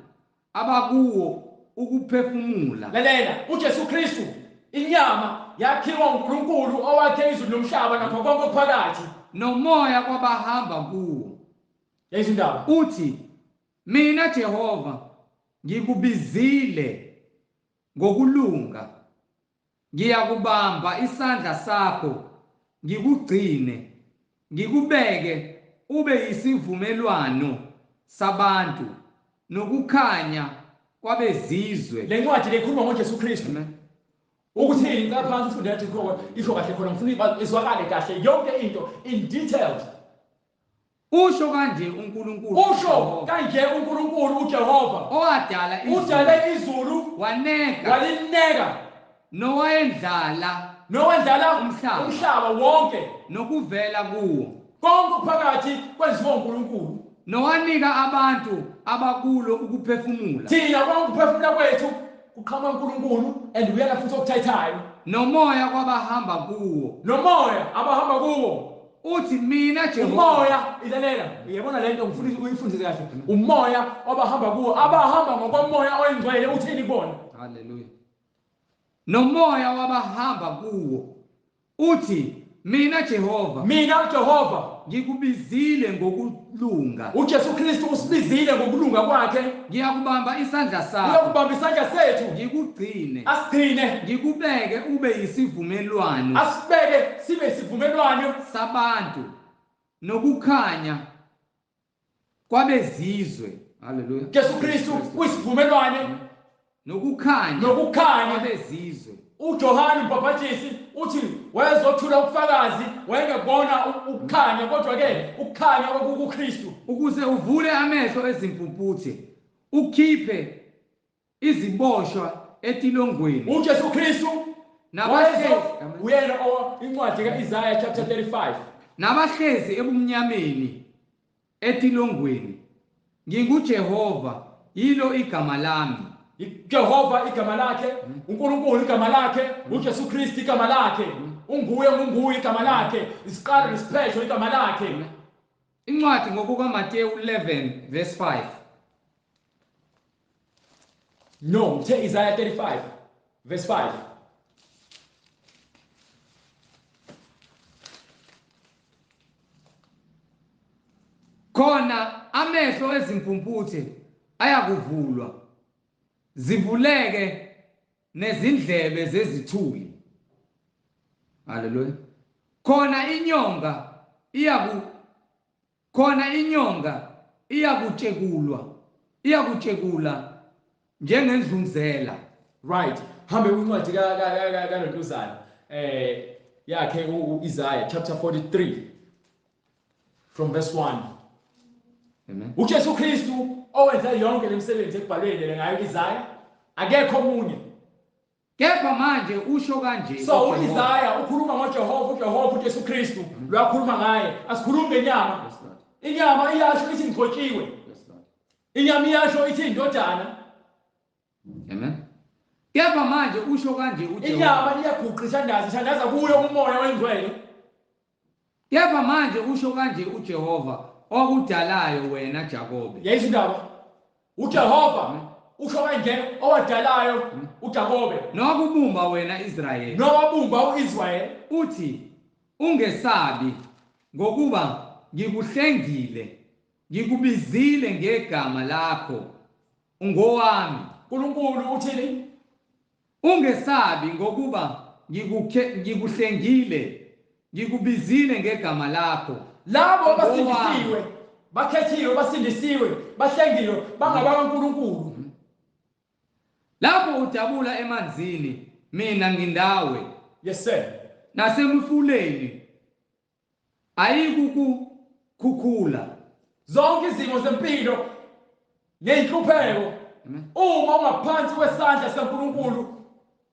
Speaker 1: abakuwo ukuphefumula.
Speaker 2: Lalela, uJesu Kristu inyama yakhiwa uNkulunkulu owakhe izulu nomhlaba nakho konke okuphakathi.
Speaker 1: Nomoya kwabahamba kuwo.
Speaker 2: Yayizwa indaba.
Speaker 1: Uthi mina Jehova ngikubizile ngokulunga, ngiyakubamba isandla sakho ngikugcine, ngikubeke ube yisivumelwano sabantu nokukhanya kwabezizwe.
Speaker 2: Le ncwadi lekhuluma ngoJesu Kristu. Ukuthi ngicela phansi ufunde nathi khona isho kahle khona ngifuna izwakale kahle yonke into in details.
Speaker 1: Usho kanje uNkulunkulu.
Speaker 2: Usho kanje uNkulunkulu uJehova
Speaker 1: owadala izulu.
Speaker 2: Udale izulu
Speaker 1: waneka.
Speaker 2: Walineka.
Speaker 1: Nowayendlala.
Speaker 2: Nowendlala umhlaba wonke
Speaker 1: nokuvela kuwo.
Speaker 2: Konke phakathi kwenziwa uNkulunkulu.
Speaker 1: Nowanika abantu abakulo ukuphefumula.
Speaker 2: Thina konke ukuphefumula kwethu kuqhamuka uNkulunkulu and uyena futhi okuthathayo.
Speaker 1: Nomoya kwabahamba kuwo.
Speaker 2: Nomoya abahamba kuwo.
Speaker 1: Uthi mina Jehova.
Speaker 2: Umoya ilalela. Uyabona lento ngifuna uyifundise kahle. Umoya abahamba kuwo, abahamba ngokomoya oyingcwele uthini kubona?
Speaker 1: Hallelujah. Nomoya wabahamba kuwo. Uthi mina Jehova.
Speaker 2: Mina Jehova
Speaker 1: ngikubizile ngokulunga.
Speaker 2: uJesu Kristu usibizile ngokulunga kwakhe.
Speaker 1: Ngiyakubamba isandla sakho.
Speaker 2: Uyakubamba isandla sethu.
Speaker 1: Ngikugcine.
Speaker 2: Asigcine.
Speaker 1: Ngikubeke ube yisivumelwano.
Speaker 2: Asibeke sibe isivumelwano
Speaker 1: sabantu nokukhanya kwabezizwe. Hallelujah.
Speaker 2: Jesu Kristu uyisivumelwano
Speaker 1: nokukhanya kwabezizwe.
Speaker 2: uJohane umbhaphathisi uthi wayezothula ubufakazi, wayengekubona ukukhanya, kodwa ke ukukhanya kwakukuKristu.
Speaker 1: Ukuze uvule amehlo ezimpumputhe, ukhiphe iziboshwa etilongweni.
Speaker 2: uJesu Kristu uyena incwadi kaIsaiah chapter 35.
Speaker 1: Nabahlezi ebumnyameni etilongweni, nginguJehova, yilo igama lami.
Speaker 2: Jehova igama lakhe, uNkulunkulu igama lakhe, uJesu Kristu igama lakhe, unguye ngunguye igama lakhe, isiqalo nesiphetho igama lakhe.
Speaker 1: Incwadi ngokukaMateyu 11 verse 5.
Speaker 2: No, uthe Isaiah 35 verse 5.
Speaker 1: Khona amehlo ezimpumputhe ayakuvulwa, zivuleke nezindlebe zezithuli. Haleluya. Khona inyonga iyakutshekulwa, iyakutshekula njengendlunzela.
Speaker 2: Right. Hambe kwincwadi kaLontuzana yakhe uIsaiah chapter 43 from verse 1.
Speaker 1: Amen.
Speaker 2: uJesu Kristu owenza yonke lemisebenzi ekubhalweni ngayo Isaiah, akekho omunye.
Speaker 1: Kepha manje usho kanje.
Speaker 2: So uIsaiah ukhuluma ngoJehova, uJehova uJesu Kristu loyakhuluma ngaye. Asikhulumi ngenyama. Inyama iyasho ithi ngigcotshiwe. Inyama iyasho ithi indodana.
Speaker 1: Amen. Kepha manje usho kanje uJehova.
Speaker 2: Inyama iyaguqa ishandaza, ishandaza kuyo umoya oyingcwele.
Speaker 1: Kepha manje usho kanje uJehova okudalayo wena Jakobe.
Speaker 2: Yayizwa indaba. uJehova usho kanje owadalayo uJakobe.
Speaker 1: Nokubumba wena Israyeli.
Speaker 2: Nowabumba uIsrayeli.
Speaker 1: Uthi ungesabi ngokuba ngikuhlengile, ngikubizile ngegama lakho, ungowami.
Speaker 2: uNkulunkulu uthini?
Speaker 1: Ungesabi ngokuba ngikuhlengile, ngikubizile ngegama lakho.
Speaker 2: Labo abasindisiwe, bakhethiwe, basindisiwe, bahlengiwe, bangabakaNkulunkulu.
Speaker 1: Lapho udabula emanzini, mina ngindawe.
Speaker 2: Yes sir.
Speaker 1: Nasemfuleni ayikukukhukhula.
Speaker 2: Zonke izimo zempilo neyinhlupheko, uma ungaphansi kwesandla sikaNkulunkulu,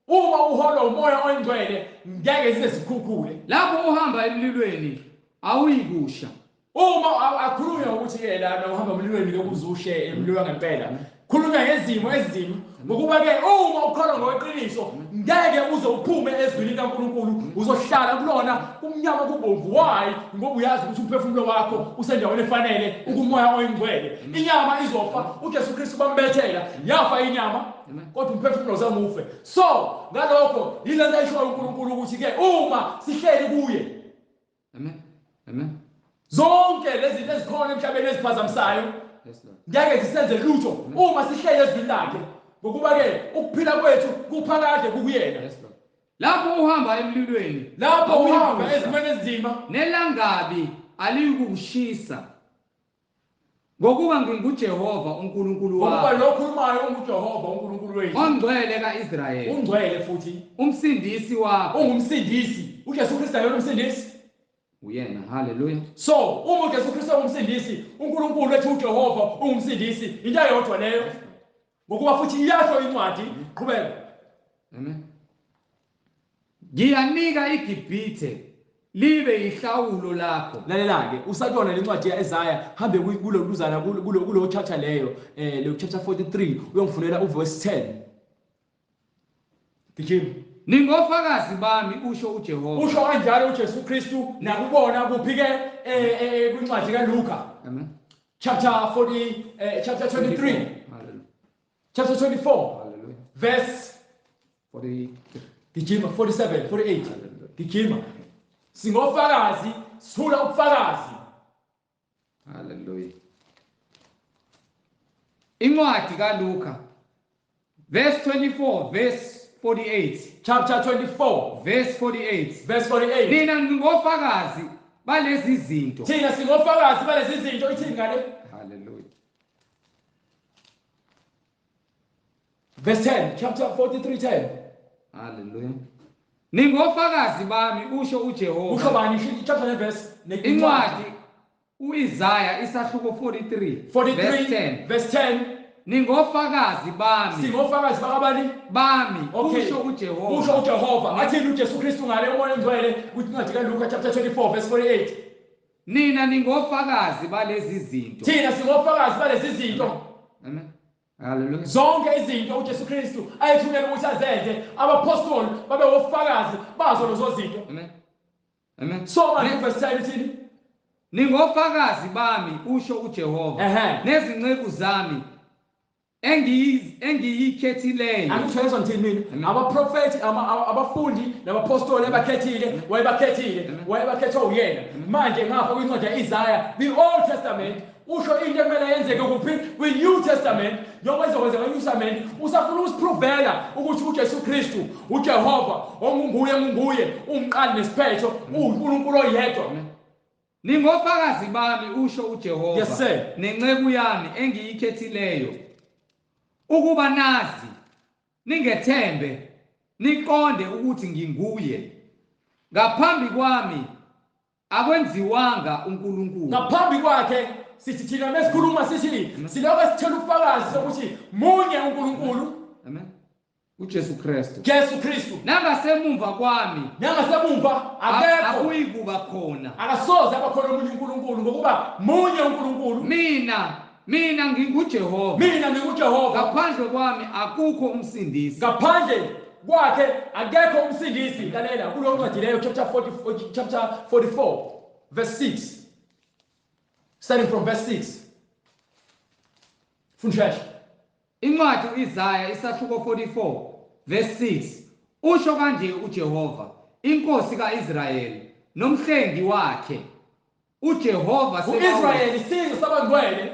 Speaker 2: uma uholwa umoya oyingcwele, ngeke zize zikhukhule.
Speaker 1: Lapho uhamba emlilweni awuyikusha.
Speaker 2: Uma akhulunywa ukuthi ke lana uhamba emlilweni lokuzushe emlilo ngempela, khulunywa ngezimo ezinzima, ngokuba ke uma ukholwa ngokweqiniso ngeke uze uphume ezwini likaNkulunkulu, uzohlala kulona kumnyama kubomvu. Why? Ngoba uyazi ukuthi umphefumulo wakho usendaweni efanele ukumoya oyingcwele. Inyama izofa, uJesu Kristu bambethela, yafa inyama, kodwa umphefumulo uzange ufe. So ngalokho yilento ayishoyo uNkulunkulu ukuthi ke uma sihleli kuye,
Speaker 1: amen, amen,
Speaker 2: zonke lezi zinto ezikhona emhlabeni eziphazamisayo ngeke zisenze lutho uma sihleli ezwini lakhe, ngokuba ke ukuphila kwethu kuphakade kukuyena.
Speaker 1: Lapho uhamba emlilweni,
Speaker 2: lapho uhamba ezimweni ezinzima,
Speaker 1: nelangabi aliyikukushisa, ngokuba nginguJehova uNkulunkulu wakho.
Speaker 2: Ngokuba lo okhulumayo unguJehova uNkulunkulu wethu,
Speaker 1: ongcwele kaIsrayeli,
Speaker 2: ungcwele futhi
Speaker 1: umsindisi wakho,
Speaker 2: ungumsindisi. uJesu Kristu ayona umsindisi
Speaker 1: uyena. Haleluya.
Speaker 2: So uma uJesu Kristu ungumsindisi, uNkulunkulu ethi uJehova ungumsindisi, into eyodwa leyo, ngokuba futhi iyasho incwadi. Qhubeka.
Speaker 1: Amen. Ngiyanika iGibhithe libe ihlawulo lakho.
Speaker 2: Lalela ke, usakuyona lencwadi yaIsaya, hambe kuloluzana kulo chapter leyo, le chapter 43, uyongifunela uverse 10. Gijima.
Speaker 1: Ningofakazi bami, usho uJehova.
Speaker 2: Usho kanjalo uJesu Kristu nakubona kuphi ke kwincwadi kaLuka.
Speaker 1: Amen.
Speaker 2: Chapter 40, chapter 23.
Speaker 1: Hallelujah.
Speaker 2: Chapter 24.
Speaker 1: Hallelujah.
Speaker 2: Verse
Speaker 1: 43.
Speaker 2: Gijima 47, 48. Gijima. Singofakazi, sithula ubufakazi.
Speaker 1: Hallelujah. Incwadi kaLuka verse 24 verse 48.
Speaker 2: Chapter 24
Speaker 1: verse 48.
Speaker 2: Verse 48.
Speaker 1: Nina ningofakazi balezi zinto.
Speaker 2: Thina singofakazi balezi zinto. Ithini ngale?
Speaker 1: Hallelujah.
Speaker 2: Verse 10, chapter 43 10.
Speaker 1: Hallelujah. Ningofakazi bami, usho uJehova.
Speaker 2: Usho bani? Chapter ne verse.
Speaker 1: Incwadi uIsaya isahluko 43 verse 10.
Speaker 2: Verse 10.
Speaker 1: Ningofakazi bami.
Speaker 2: Singofakazi bakabani?
Speaker 1: Bami.
Speaker 2: Okay.
Speaker 1: Usho uJehova.
Speaker 2: Usho uJehova. Athini uJesu Kristu ngale umoya ongcwele kwincwadi kaLuka chapter 24 verse 48.
Speaker 1: Nina ningofakazi balezi zinto.
Speaker 2: Thina singofakazi balezi zinto.
Speaker 1: Amen. Hallelujah.
Speaker 2: Zonke izinto uJesu Kristu ayethunyelwe ukuthi azenze, abapostoli babe wofakazi bazo lezo zinto.
Speaker 1: Amen. Amen.
Speaker 2: So manje verse 10 uthini?
Speaker 1: Ningofakazi bami, usho uJehova. Nezinceku zami engiyikhethileyo.
Speaker 2: Angithwezwa ngithini mina? Abaprofeti, abafundi nabapostoli abakhethile, wayebakhethile, wayebakhethwe uyena. Manje ngapha kwincwadi kaIsaya, the Old Testament, usho into ekumele yenzeke kuphi? Kwi-New Testament. Njengoba izokwenzeka kwi-New Testament, usafuna ukusiprovela ukuthi uJesu Kristu, uJehova, ongunguye ngunguye, umqali nesiphetho, uNkulunkulu oyedwa.
Speaker 1: Ningofakazi bami, usho uJehova.
Speaker 2: Yes sir.
Speaker 1: Nenceku yami engiyikhethileyo, ukuba nazi, ningethembe, niqonde ukuthi nginguye. Ngaphambi kwami akwenziwanga uNkulunkulu.
Speaker 2: Ngaphambi kwakhe sithi thina mesikhuluma sithi silokho sithela ubufakazi sokuthi munye uNkulunkulu.
Speaker 1: Amen. uJesu Kristu.
Speaker 2: Jesu Kristu.
Speaker 1: Nangasemumva kwami.
Speaker 2: Nangasemumva akekho.
Speaker 1: Akuyikuba khona.
Speaker 2: Akasoze abakhona omunye uNkulunkulu, ngokuba munye uNkulunkulu.
Speaker 1: Mina Mina nginguJehova.
Speaker 2: Mina nginguJehova.
Speaker 1: Ngaphandle kwami akukho umsindisi.
Speaker 2: Ngaphandle kwakhe akekho umsindisi. Lalela kuleyo ncwadi leyo, chapter 40, chapter 44 verse 6, starting from verse 6. Funda.
Speaker 1: Incwadi uIsaya isahluko 44 verse 6 usho kanje uJehova inkosi kaIsrayeli nomhlengi wakhe uJehova
Speaker 2: uIsrayeli isizwe sabangcwele.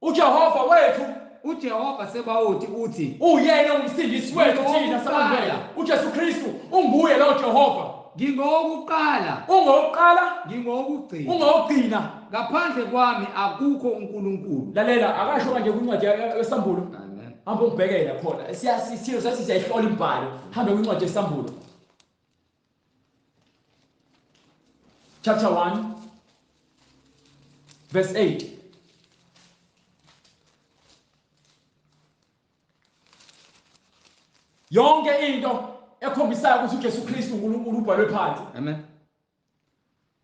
Speaker 2: uJehova wethu,
Speaker 1: uJehova Sebawoti uthi
Speaker 2: uyena umsindisi wethu thina sabangcwele. UJesu Kristu unguye lo Jehova.
Speaker 1: Ngingowokuqala,
Speaker 2: ungowokuqala,
Speaker 1: ngingowokugcina,
Speaker 2: ungowokugcina.
Speaker 1: Ngaphandle kwami akukho uNkulunkulu.
Speaker 2: Lalela, akasho kanje kwincwadi yeSambulo. Hamba ungibhekela khona. Siyayihlola imibhalo. Hambe kwincwadi yeSambulo. Chapter 1 verse 8. Yonke into ekhombisayo ukuthi uJesu Kristu uNkulunkulu ubhalwe phansi.
Speaker 1: Amen.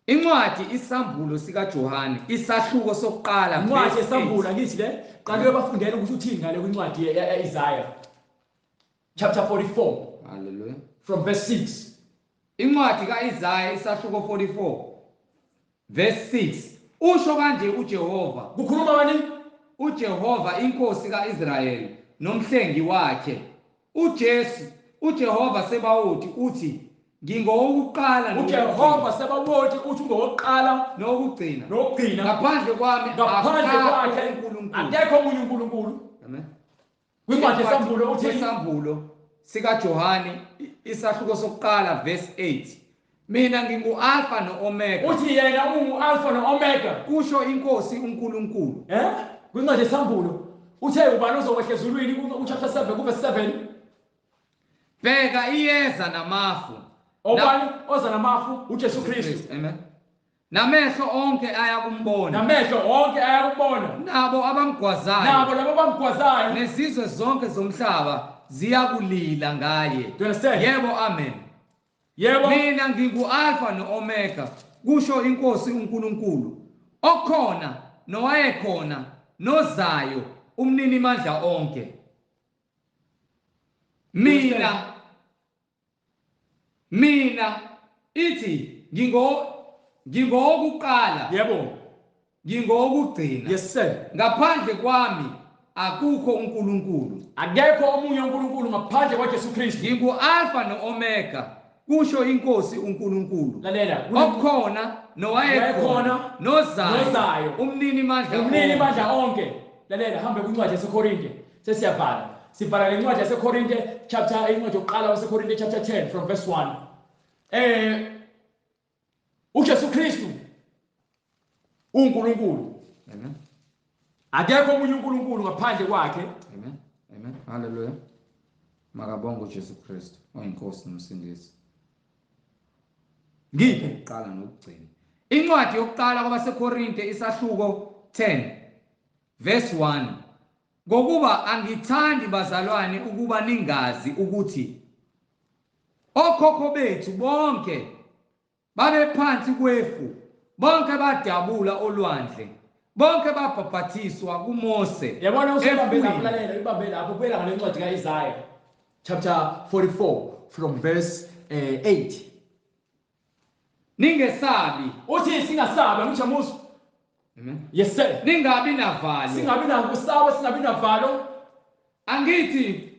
Speaker 1: Incwadi iSambulo sikaJohane isahluko sokuqala.
Speaker 2: Incwadi yeSambulo angithi le qale uyobafundela ukuthi uthini ngale kwincwadi yeIsaiah chapter 44.
Speaker 1: Hallelujah.
Speaker 2: From verse 6.
Speaker 1: Incwadi kaIsaiah isahluko 44 verse 6 usho kanje uJehova.
Speaker 2: Kukhuluma bani?
Speaker 1: uJehova inkosi kaIsrayeli nomhlengi wakhe uJesu. uJehova Sebawoti uthi ngingowokuqala.
Speaker 2: UJehova Sebawoti uthi ungowokuqala
Speaker 1: nokugcina.
Speaker 2: Nokugcina.
Speaker 1: Ngaphandle kwami,
Speaker 2: ngaphandle kwakhe akekho omunye uNkulunkulu.
Speaker 1: Amen.
Speaker 2: Kwincwadi yeSambulo uthi
Speaker 1: iSambulo sikaJohane isahluko sokuqala verse 8 mina ngingu-Alpha no-Omega.
Speaker 2: Uthi yena ungu-Alpha no-Omega,
Speaker 1: kusho inkosi uNkulunkulu.
Speaker 2: Kwincwadi yeSambulo uthe ubani ozokwehla ezulwini ku-chapter 7 ku-verse 7?
Speaker 1: Bheka iyeza namafu.
Speaker 2: Obani oza namafu? uJesu Kristu.
Speaker 1: Amen. Namehlo onke ayakumbona.
Speaker 2: Namehlo onke ayakumbona.
Speaker 1: Nabo abamgwazayo.
Speaker 2: Nabo labo abamgwazayo.
Speaker 1: Nezizwe zonke zomhlaba ziyakulila ngaye.
Speaker 2: Do you understand?
Speaker 1: Yebo, amen.
Speaker 2: Yebo.
Speaker 1: Mina ngingu-Alpha no-Omega, kusho inkosi uNkulunkulu. Okhona nowayekhona nozayo, umnini mandla onke. Mina ithi ngingowokuqala.
Speaker 2: Yebo.
Speaker 1: Ngingowokugcina.
Speaker 2: Yes sir.
Speaker 1: Ngaphandle kwami akukho uNkulunkulu.
Speaker 2: Akekho omunye uNkulunkulu ngaphandle kwaJesu Kristu.
Speaker 1: Ngingu-Alpha no-Omega, kusho inkosi uNkulunkulu.
Speaker 2: Lalela,
Speaker 1: okhona nowayekhona nozayo, umnini mandla,
Speaker 2: umnini mandla onke. Lalela, hambe kwincwadi yaseKorinte. Sesiyavala. Sibhala lencwadi yaseKorinte chapter, incwadi yokuqala waseKorinte chapter 10 from verse 1. uJesu Kristu uNkulunkulu.
Speaker 1: Amen.
Speaker 2: Akekho omunye uNkulunkulu ngaphandle kwakhe.
Speaker 1: Amen. Amen. Hallelujah. Makabonge uJesu Kristu oyinkosi nomsindisi.
Speaker 2: Ngiphe
Speaker 1: ukuqala nokugcina. Incwadi yokuqala kwabaseKorinte isahluko 10 verse 1. Ngokuba angithandi bazalwane ukuba ningazi ukuthi okhokho bethu bonke babephansi kwefu, bonke badabula olwandle, bonke babhaphathiswa kuMose.
Speaker 2: Yabona usubambe lapho, lalela, ibambe lapho, buyela ngale ncwadi kaIsaiah chapter 44 from verse 8.
Speaker 1: Ningesabi.
Speaker 2: Uthi singasabi, angisho musu.
Speaker 1: Amen.
Speaker 2: Yes sir.
Speaker 1: Ningabi navalo.
Speaker 2: Singabi nakusaba, singabi navalo.
Speaker 1: Angithi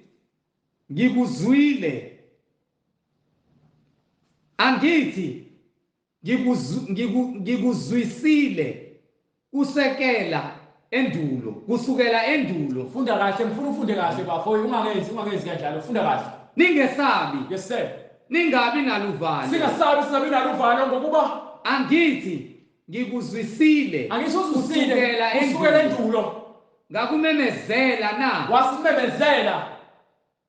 Speaker 1: ngikuzwile. Angithi ngikuzwisile kusekela endulo, kusukela endulo.
Speaker 2: Funda kahle, ngifuna ufunde kahle bafo, ungangenzi kanjalo, funda kahle.
Speaker 1: Ningesabi.
Speaker 2: Yes sir.
Speaker 1: Ningabi naluvalo.
Speaker 2: Singasabi, singabi naluvalo ngokuba
Speaker 1: angithi ngikuzwisile.
Speaker 2: Angisuzwisile kusukela endulo.
Speaker 1: Ngakumemezela na?
Speaker 2: Wasimemezela.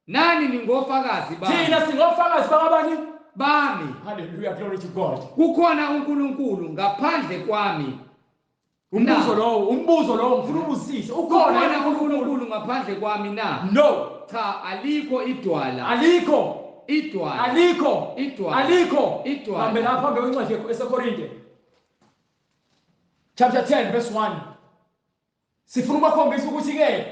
Speaker 1: Nani ningofakazi bami.
Speaker 2: Thina singofakazi bakabani?
Speaker 1: Bami.
Speaker 2: Hallelujah, glory to God.
Speaker 1: Kukhona uNkulunkulu ngaphandle kwami.
Speaker 2: Umbuzo lowo ngifuna ubuzise.
Speaker 1: Ukhona uNkulunkulu ngaphandle kwami na?
Speaker 2: No.
Speaker 1: Cha, alikho idwala.
Speaker 2: Alikho.
Speaker 1: Idwala.
Speaker 2: Alikho.
Speaker 1: Idwala.
Speaker 2: Alikho.
Speaker 1: Idwala.
Speaker 2: Bambe lapha ngencwadi eseKorinte. Chapter 10 verse 1. Sifuna ukubakhombisa ukuthi ke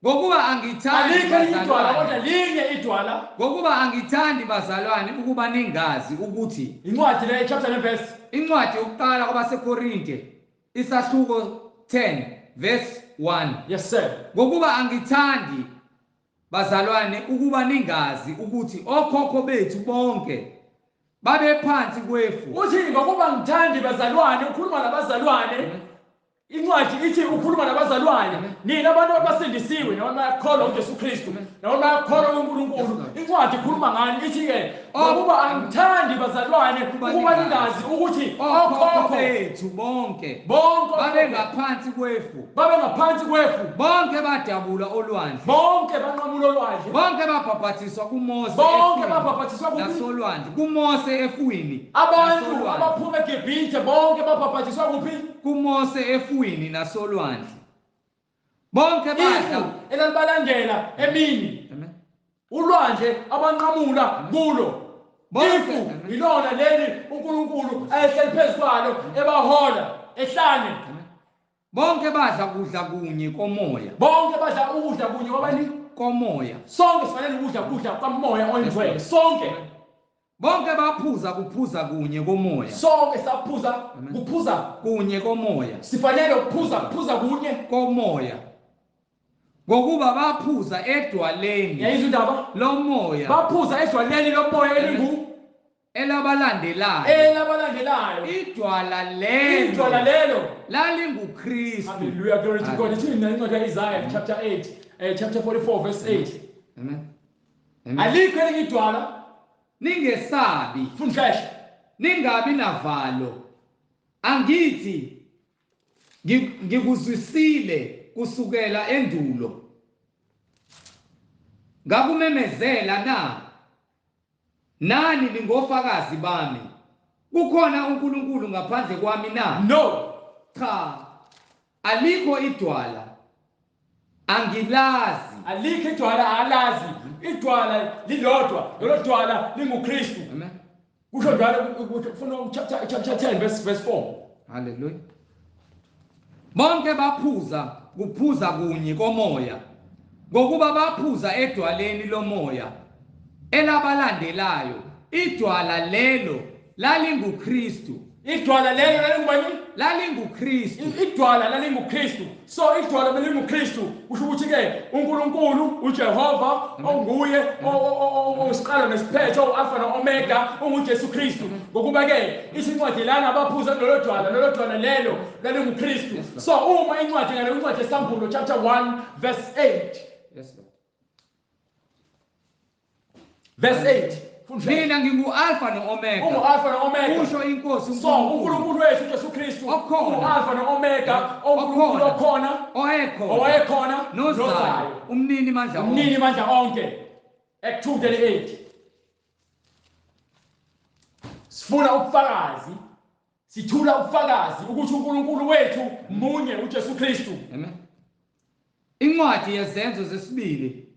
Speaker 1: Ngokuba angithandi
Speaker 2: alikho elinye idwala kodwa
Speaker 1: bazalwane,
Speaker 2: linye idwala.
Speaker 1: ngokuba angithandi bazalwane ukuba ningazi ukuthi
Speaker 2: Incwadi le, chapter neverse.
Speaker 1: Incwadi yokuqala kwabaseKorinte isahluko 10 verse 1.
Speaker 2: Yes sir.
Speaker 1: Ngokuba angithandi bazalwane ukuba ningazi ukuthi okhokho bethu bonke babephansi kwefu.
Speaker 2: Uthi ngokuba ngithandi bazalwane, ukhuluma nabazalwane. Incwadi ithi ukhuluma nabazalwane, nina abantu abasindisiwe nabantu bayakholwa uJesu Kristu, nabantu bayakholwa kuNkulunkulu. Incwadi ikhuluma ngani? Ithi ke ngokuba angithandi bazalwane ukuba ningazi ukuthi
Speaker 1: okhokho bethu bonke
Speaker 2: bonke
Speaker 1: babengaphansi kwefu,
Speaker 2: babengaphansi kwefu,
Speaker 1: bonke badabula olwandle,
Speaker 2: bonke banqamula olwandle,
Speaker 1: bonke babhaphathiswa kuMose,
Speaker 2: bonke babhaphathiswa
Speaker 1: nasolwandle, kuMose efuwini.
Speaker 2: Abantu abaphuma eGibhithe bonke babhaphathiswa kuphi?
Speaker 1: KuMose efuwini nasolwandle. Bonke badla
Speaker 2: elalibalandela emini. Ulwandle abanqamula kulo. Ifu ilona leli uNkulunkulu ayehleli phezu kwalo ebahola ehlane.
Speaker 1: Bonke badla kudla kunye komoya.
Speaker 2: Bonke badla ukudla kunye kwabani?
Speaker 1: Komoya.
Speaker 2: Sonke sifanele ukudla kudla kwamoya oyingcwele. Sonke.
Speaker 1: Bonke baphuza kuphuza kunye komoya.
Speaker 2: Sonke saphuza kuphuza
Speaker 1: kunye komoya.
Speaker 2: Sifanele ukuphuza kuphuza kunye
Speaker 1: komoya. Ngokuba baphuza edwaleni.
Speaker 2: Yayizwa indaba?
Speaker 1: Lomoya.
Speaker 2: Baphuza edwaleni lomoya elingu
Speaker 1: elabalandelayo.
Speaker 2: Elabalandelayo.
Speaker 1: Idwala lelo.
Speaker 2: Idwala lelo
Speaker 1: lalinguKristu.
Speaker 2: Hallelujah, glory to God. Ithi incwadi kaIsaiah chapter 8, chapter 44 verse 8.
Speaker 1: Amen. Amen.
Speaker 2: Alikho elinye idwala.
Speaker 1: Ningesabi,
Speaker 2: fundla,
Speaker 1: ningabi navalo. Angithi ngikuzwisile kusukela endulo. Ngakumemezela na? Nani ningofakazi bami. Kukhona uNkulunkulu ngaphandle kwami na?
Speaker 2: No.
Speaker 1: Cha. Alikho idwala. Angilazi.
Speaker 2: Alikho idwala, alazi. Idwala lilodwa, lelo dwala linguKristu.
Speaker 1: Amen.
Speaker 2: Kusho njalo ufuna chapter 10 verse 4.
Speaker 1: Hallelujah. Bonke baphuza kuphuza kunye komoya. Ngokuba baphuza edwaleni lomoya elabalandelayo. Idwala lelo lalinguKristu.
Speaker 2: Idwala lelo lalingubani?
Speaker 1: LalinguKristu.
Speaker 2: Idwala lalinguKristu. So idwala belinguKristu kusho ukuthi ke uNkulunkulu uJehova onguye osiqalo nesiphetho, uAlpha noOmega, unguJesu Kristu. Ngokuba ke isincwadi lana abaphuza kulelo dwala, lelo dwala lelo lalinguKristu. So uma incwadi ngale incwadi yeSambulo chapter 1 verse 8.
Speaker 1: Yes Lord.
Speaker 2: Verse 8.
Speaker 1: Mina ngingu-Alpha no-Omega.
Speaker 2: Ungu-Alpha no-Omega.
Speaker 1: Usho inkosi
Speaker 2: uNkulunkulu. So uNkulunkulu wethu uJesu Kristu ungu-Alpha no-Omega, uNkulunkulu okhona, owayekhona, nozayo,
Speaker 1: umnini mandla onke.
Speaker 2: Umnini mandla onke. Act 2:38. Sifuna ubufakazi, sithula ubufakazi ukuthi uNkulunkulu wethu munye uJesu Kristu.
Speaker 1: Amen. Incwadi yeZenzo zesibili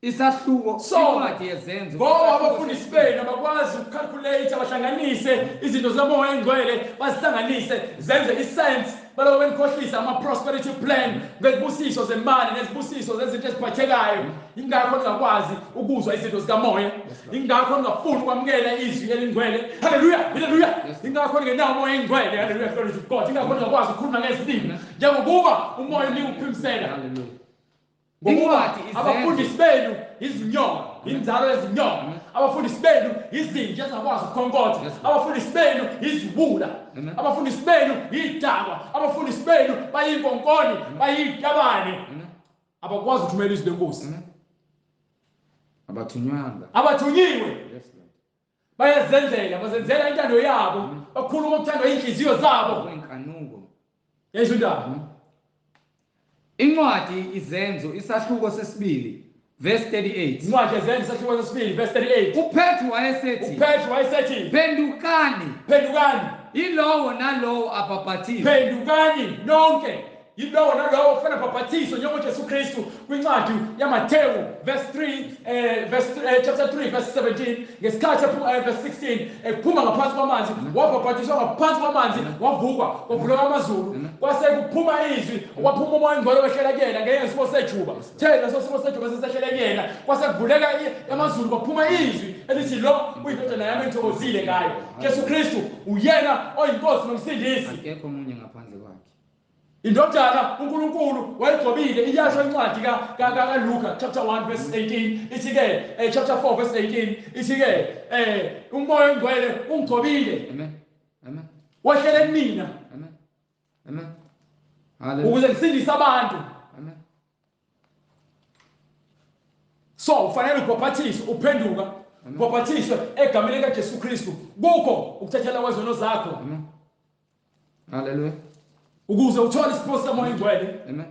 Speaker 1: isahluko, incwadi yeZenzo.
Speaker 2: Ngoba abafundisi benu abakwazi ukucalculate, abahlanganise izinto zikamoya engcwele, bazihlanganise zenze isense, baloko benikhohlisa ama-prosperity plan ngezibusiso zemali nezibusiso zezinto eziphathekayo. Ingakho ningakwazi ukuzwa izinto zikamoya, ingakho ningafuni ukwamukela izwi elingcwele. Haleluya, haleluya. Ingakho ningenawo umoya engcwele. Haleluya, glory to God. Ingakho ningakwazi ukukhuluma ngezilimi njengokuba umoya niwuphimisela.
Speaker 1: Haleluya.
Speaker 2: Ngokuba abafundisi benu izinyoka, inzalo yezinyoka. Abafundisi benu izinja ezingakwazi ukukhonkotha. Abafundisi benu iziwula. Abafundisi benu idakwa. Abafundisi benu bayinkonkoni, bayitabane. Abakwazi ukuthumela izwi lenkosi.
Speaker 1: Abathunywanga.
Speaker 2: Abathunyiwe. Bayazenzela, bazenzela intando yabo. Bakhuluma ukuthandwa inhliziyo zabo.
Speaker 1: Inkanuko.
Speaker 2: Yezwa indaba.
Speaker 1: Incwadi iZenzo isahluko sesibili verse 38.
Speaker 2: Incwadi yeZenzo isahluko sesibili verse 38.
Speaker 1: uPetru wayesethi phendukani,
Speaker 2: phendukani,
Speaker 1: yilowo nalowo abhapathiswe,
Speaker 2: phendukani nonke. Yilowo nalowo kufanele abhabhathiswe njengoJesu Kristu kwincwadi yaMathewu verse 3 verse chapter 3 verse 17 ngesikhathi verse 16 ephuma ngaphansi kwamanzi wabhabhathiswa ngaphansi kwamanzi wavukwa kwavuleka amazulu kwase kuphuma izwi kwaphuma umoya ongcwele wehlela kuyena ngesimo sejuba thela leso simo sejuba sesehlele kuyena kwase kuvuleka amazulu kwaphuma izwi elithi lo uyindodana yami engithokozile ngayo. Jesu Kristu uyena oyinkosi nomsindisi,
Speaker 1: akekho omunye ngaphandle kwakhe.
Speaker 2: Indodana uNkulunkulu wayigcobile, iyasho incwadi kaLuka chapter 1 verse 18 ithi ke chapter 4 verse 18 ithi ke umoya ongcwele ungigcobile.
Speaker 1: Amen. Amen.
Speaker 2: Wehlele kumina.
Speaker 1: Amen. Amen. Hallelujah.
Speaker 2: Ukuze ngisindise abantu.
Speaker 1: Amen.
Speaker 2: So ufanele ubhaphathizwe, uphenduka, ubhaphathizwe egameni likaJesu Kristu kukho ukuthethelwa kwezono zakho.
Speaker 1: Amen. Hallelujah.
Speaker 2: Ukuze uthole isipho sikaMoya oNgcwele.
Speaker 1: Amen.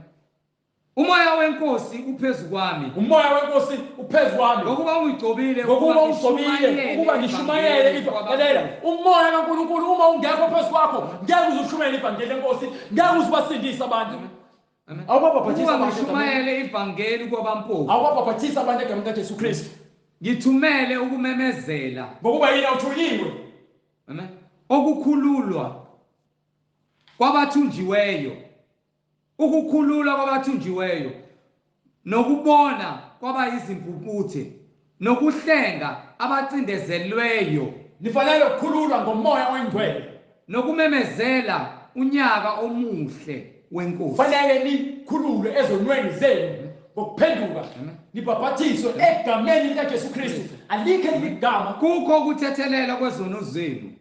Speaker 1: Umoya wenkosi uphezu kwami.
Speaker 2: Umoya wenkosi uphezu kwami.
Speaker 1: Ngokuba ungigcobile,
Speaker 2: ngokuba ungigcobile ukuba ngishumayele ivangeli. Umoya kaNkulunkulu uma ungekho phezu kwakho, ngeke uze ushumayele ivangeli lenkosi, ngeke uze ubasindise abantu.
Speaker 1: Amen.
Speaker 2: Awubabhabhathisa
Speaker 1: Ukuba
Speaker 2: abantu.
Speaker 1: ngishumayele ivangeli kwabampofu.
Speaker 2: Awubabhabhathisa abantu egameni likaJesu Kristu.
Speaker 1: Ngithumele ukumemezela.
Speaker 2: Ngokuba yena uthunyiwe.
Speaker 1: Amen. Okukhululwa kwabathunjiweyo, ukukhululwa kwabathunjiweyo, nokubona kwabayizimpumputhe, nokuhlenga abacindezelweyo.
Speaker 2: Nifanele ukukhululwa ngomoya oyingcwele,
Speaker 1: nokumemezela unyaka omuhle wenkosi.
Speaker 2: Fanele nikhululwe ezonweni zenu ngokuphenduka, nibhabhathiswe egameni likaJesu Kristu. Alikho elinye igama.
Speaker 1: Kukho ukuthethelela kwezono zenu.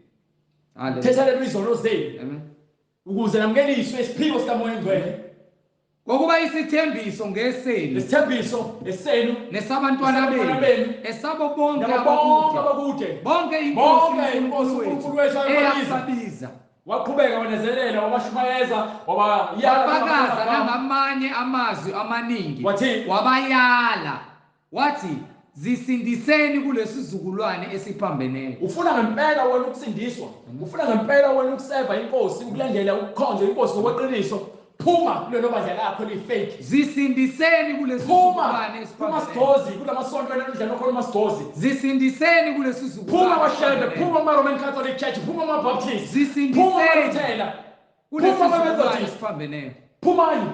Speaker 2: Thethelelwa izono zenu.
Speaker 1: Amen.
Speaker 2: Ukuze namukeliswe isiphiwo sikaMoya oNgcwele.
Speaker 1: Ngokuba isithembiso ngesenu,
Speaker 2: isithembiso esenu
Speaker 1: nesabantwana benu, esabo bonke
Speaker 2: abakude,
Speaker 1: bonke inkosi uNkulunkulu wethu eyababiza.
Speaker 2: Waqhubeka wanezelela, wabashumayeza,
Speaker 1: wabayala nangamanye amazwi amaningi, wabayala wathi zisindiseni kulesizukulwane esiphambeneyo.
Speaker 2: Ufuna ngempela wena ukusindiswa, ufuna ngempela wena ukuseva inkosi, ukulandela ukukhonza inkosi ngokweqiniso. Phuma kulelo bandla lakho lifake.
Speaker 1: Zisindiseni kulesizukulwane
Speaker 2: esiphambeneyo. Phuma sigozi kulamasonto enidlala khona masigozi.
Speaker 1: Zisindiseni kulesizukulwane.
Speaker 2: Phuma kwaShembe, phuma kuma Roman Catholic Church, phuma kuma Baptist.
Speaker 1: Zisindiseni
Speaker 2: phuma kwaLuthela, phuma kwa Methodist
Speaker 1: esiphambeneyo.
Speaker 2: Phumani.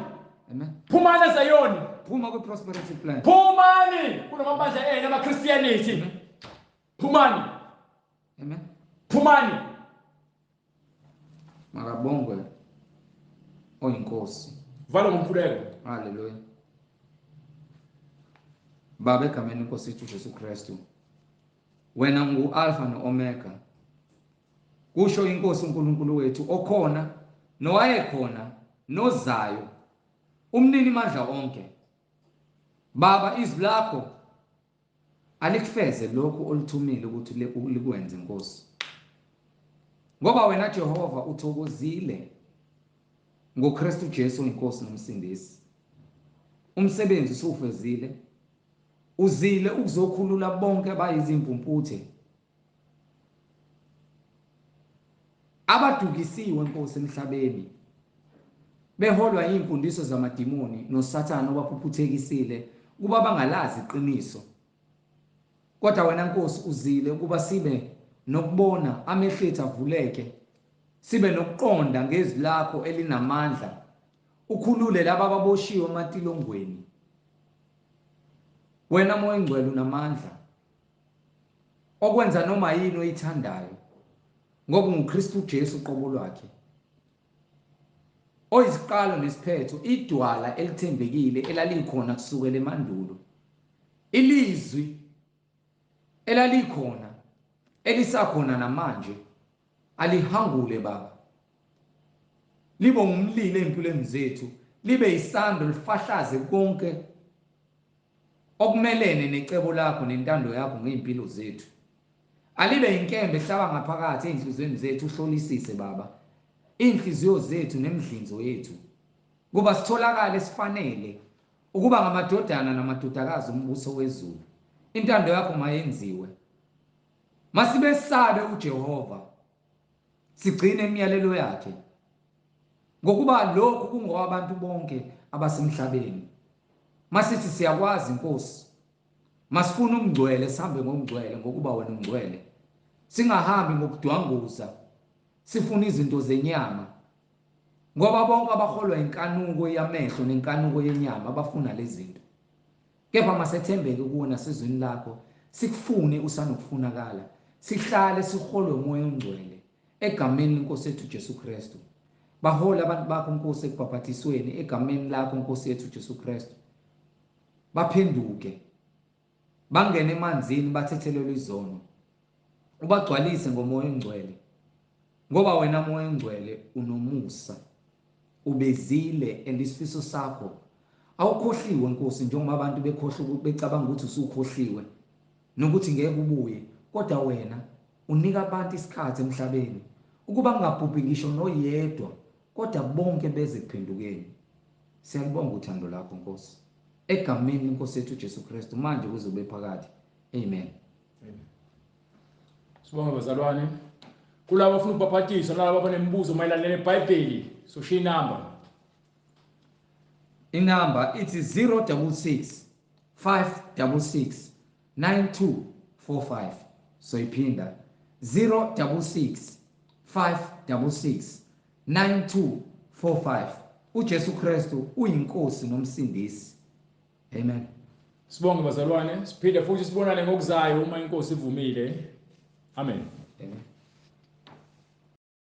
Speaker 1: Amen.
Speaker 2: Phumani eZayoni.
Speaker 1: Phuma kwi prosperity plan.
Speaker 2: Phumani kulamabandla enu amaChristianity. Phumani.
Speaker 1: Amen.
Speaker 2: Phumani.
Speaker 1: Makabongwe oyinkosi.
Speaker 2: Vala ngomkhuleko.
Speaker 1: Hallelujah. Baba egameni lenkosi yethu Jesu Kristu, wena ungu-Alpha no-Omega, kusho inkosi uNkulunkulu wethu okhona nowayekhona nozayo, umnini mandla onke. Baba, izwi lakho alikufeze lokhu oluthumile ukuthi likwenze Nkosi, ngoba wena Jehova uthokozile ngoKristu Jesu inkosi nomsindisi. Umsebenzi usufezile, uzile ukuzokhulula bonke abayizimpumputhe abadukisiwe Nkosi emhlabeni, beholwa imfundiso zamadimoni noSathane obaphuphuthekisile kuba bangalazi iqiniso. Kodwa wena Nkosi uzile ukuba sibe nokubona, amehlo ethu avuleke, sibe nokuqonda ngezwi lakho elinamandla, ukhulule laba ababoshiwe ematilongweni. Wena Moya oNgcwele unamandla okwenza noma yini oyithandayo, ngoba unguKristu Jesu uqobo lwakhe, oyisiqalo nesiphetho, idwala elithembekile elalikhona kusukela emandulo, ilizwi elalikhona elisakhona namanje. Alihangule Baba, libe ngumlilo empilweni zethu, libe isando lifahlaze konke okumelene necebo lakho nentando yakho ngeimpilo zethu. Alibe inkembe ehlaba ngaphakathi einhliziyweni zethu, uhlolisise Baba inhliziyo zethu nemidlinzo yethu, kuba sitholakale sifanele ukuba ngamadodana namadodakazi ombuso wezulu. Intando yakho mayenziwe. Masibesabe uJehova, sigcine imiyalelo yakhe, Ngokuba lokhu kungowabantu bonke abasemhlabeni. Masithi siyakwazi Nkosi. Masifuna umngcwele sihambe ngomngcwele ngokuba wena ungcwele. Singahambi ngokudwanguza. Sifuna izinto zenyama. Ngoba bonke abaholwa inkanuko yamehlo nenkanuko yenyama bafuna lezi zinto. Kepha masethembeke kuwe nasezwini lakho, sikufune usanokufunakala. Sihlale siholwe uMoya oNgcwele egameni lenkosi yethu Jesu Kristu. Bahola abantu bakho Nkosi ekubhabhathisweni egameni lakho Nkosi yethu Jesu Kristu. Baphenduke. Bangene emanzini bathethelelwe izono. Ubagcwalise ngoMoya oNgcwele. Ngoba wena Moya oNgcwele unomusa. Ubezile and isifiso sakho awukhohliwe Nkosi, njengoba abantu bekhohlwa becabanga ukuthi usukhohliwe nokuthi ngeke ubuye, kodwa wena unika abantu isikhathi emhlabeni ukuba kungabhubhi ngisho noyedwa, kodwa bonke beze ekuphendukeni. Siyalibonga uthando lakho Nkosi, egameni lenkosi yethu Jesu Kristu, manje kuze kube phakade. Amen.
Speaker 2: Amen. Sibonge bazalwane. Kulabo abafuna ukubhaphatiswa nalabo abanemibuzo mayelana neBhayibheli, so shiya inamba.
Speaker 1: Inamba ithi 066 566 9245. So iphinda 066 566 9245. uJesu Kristu uyinkosi nomsindisi. Amen.
Speaker 2: Sibonge bazalwane, siphinde futhi sibonane ngokuzayo uma inkosi ivumile. Amen.
Speaker 1: Amen.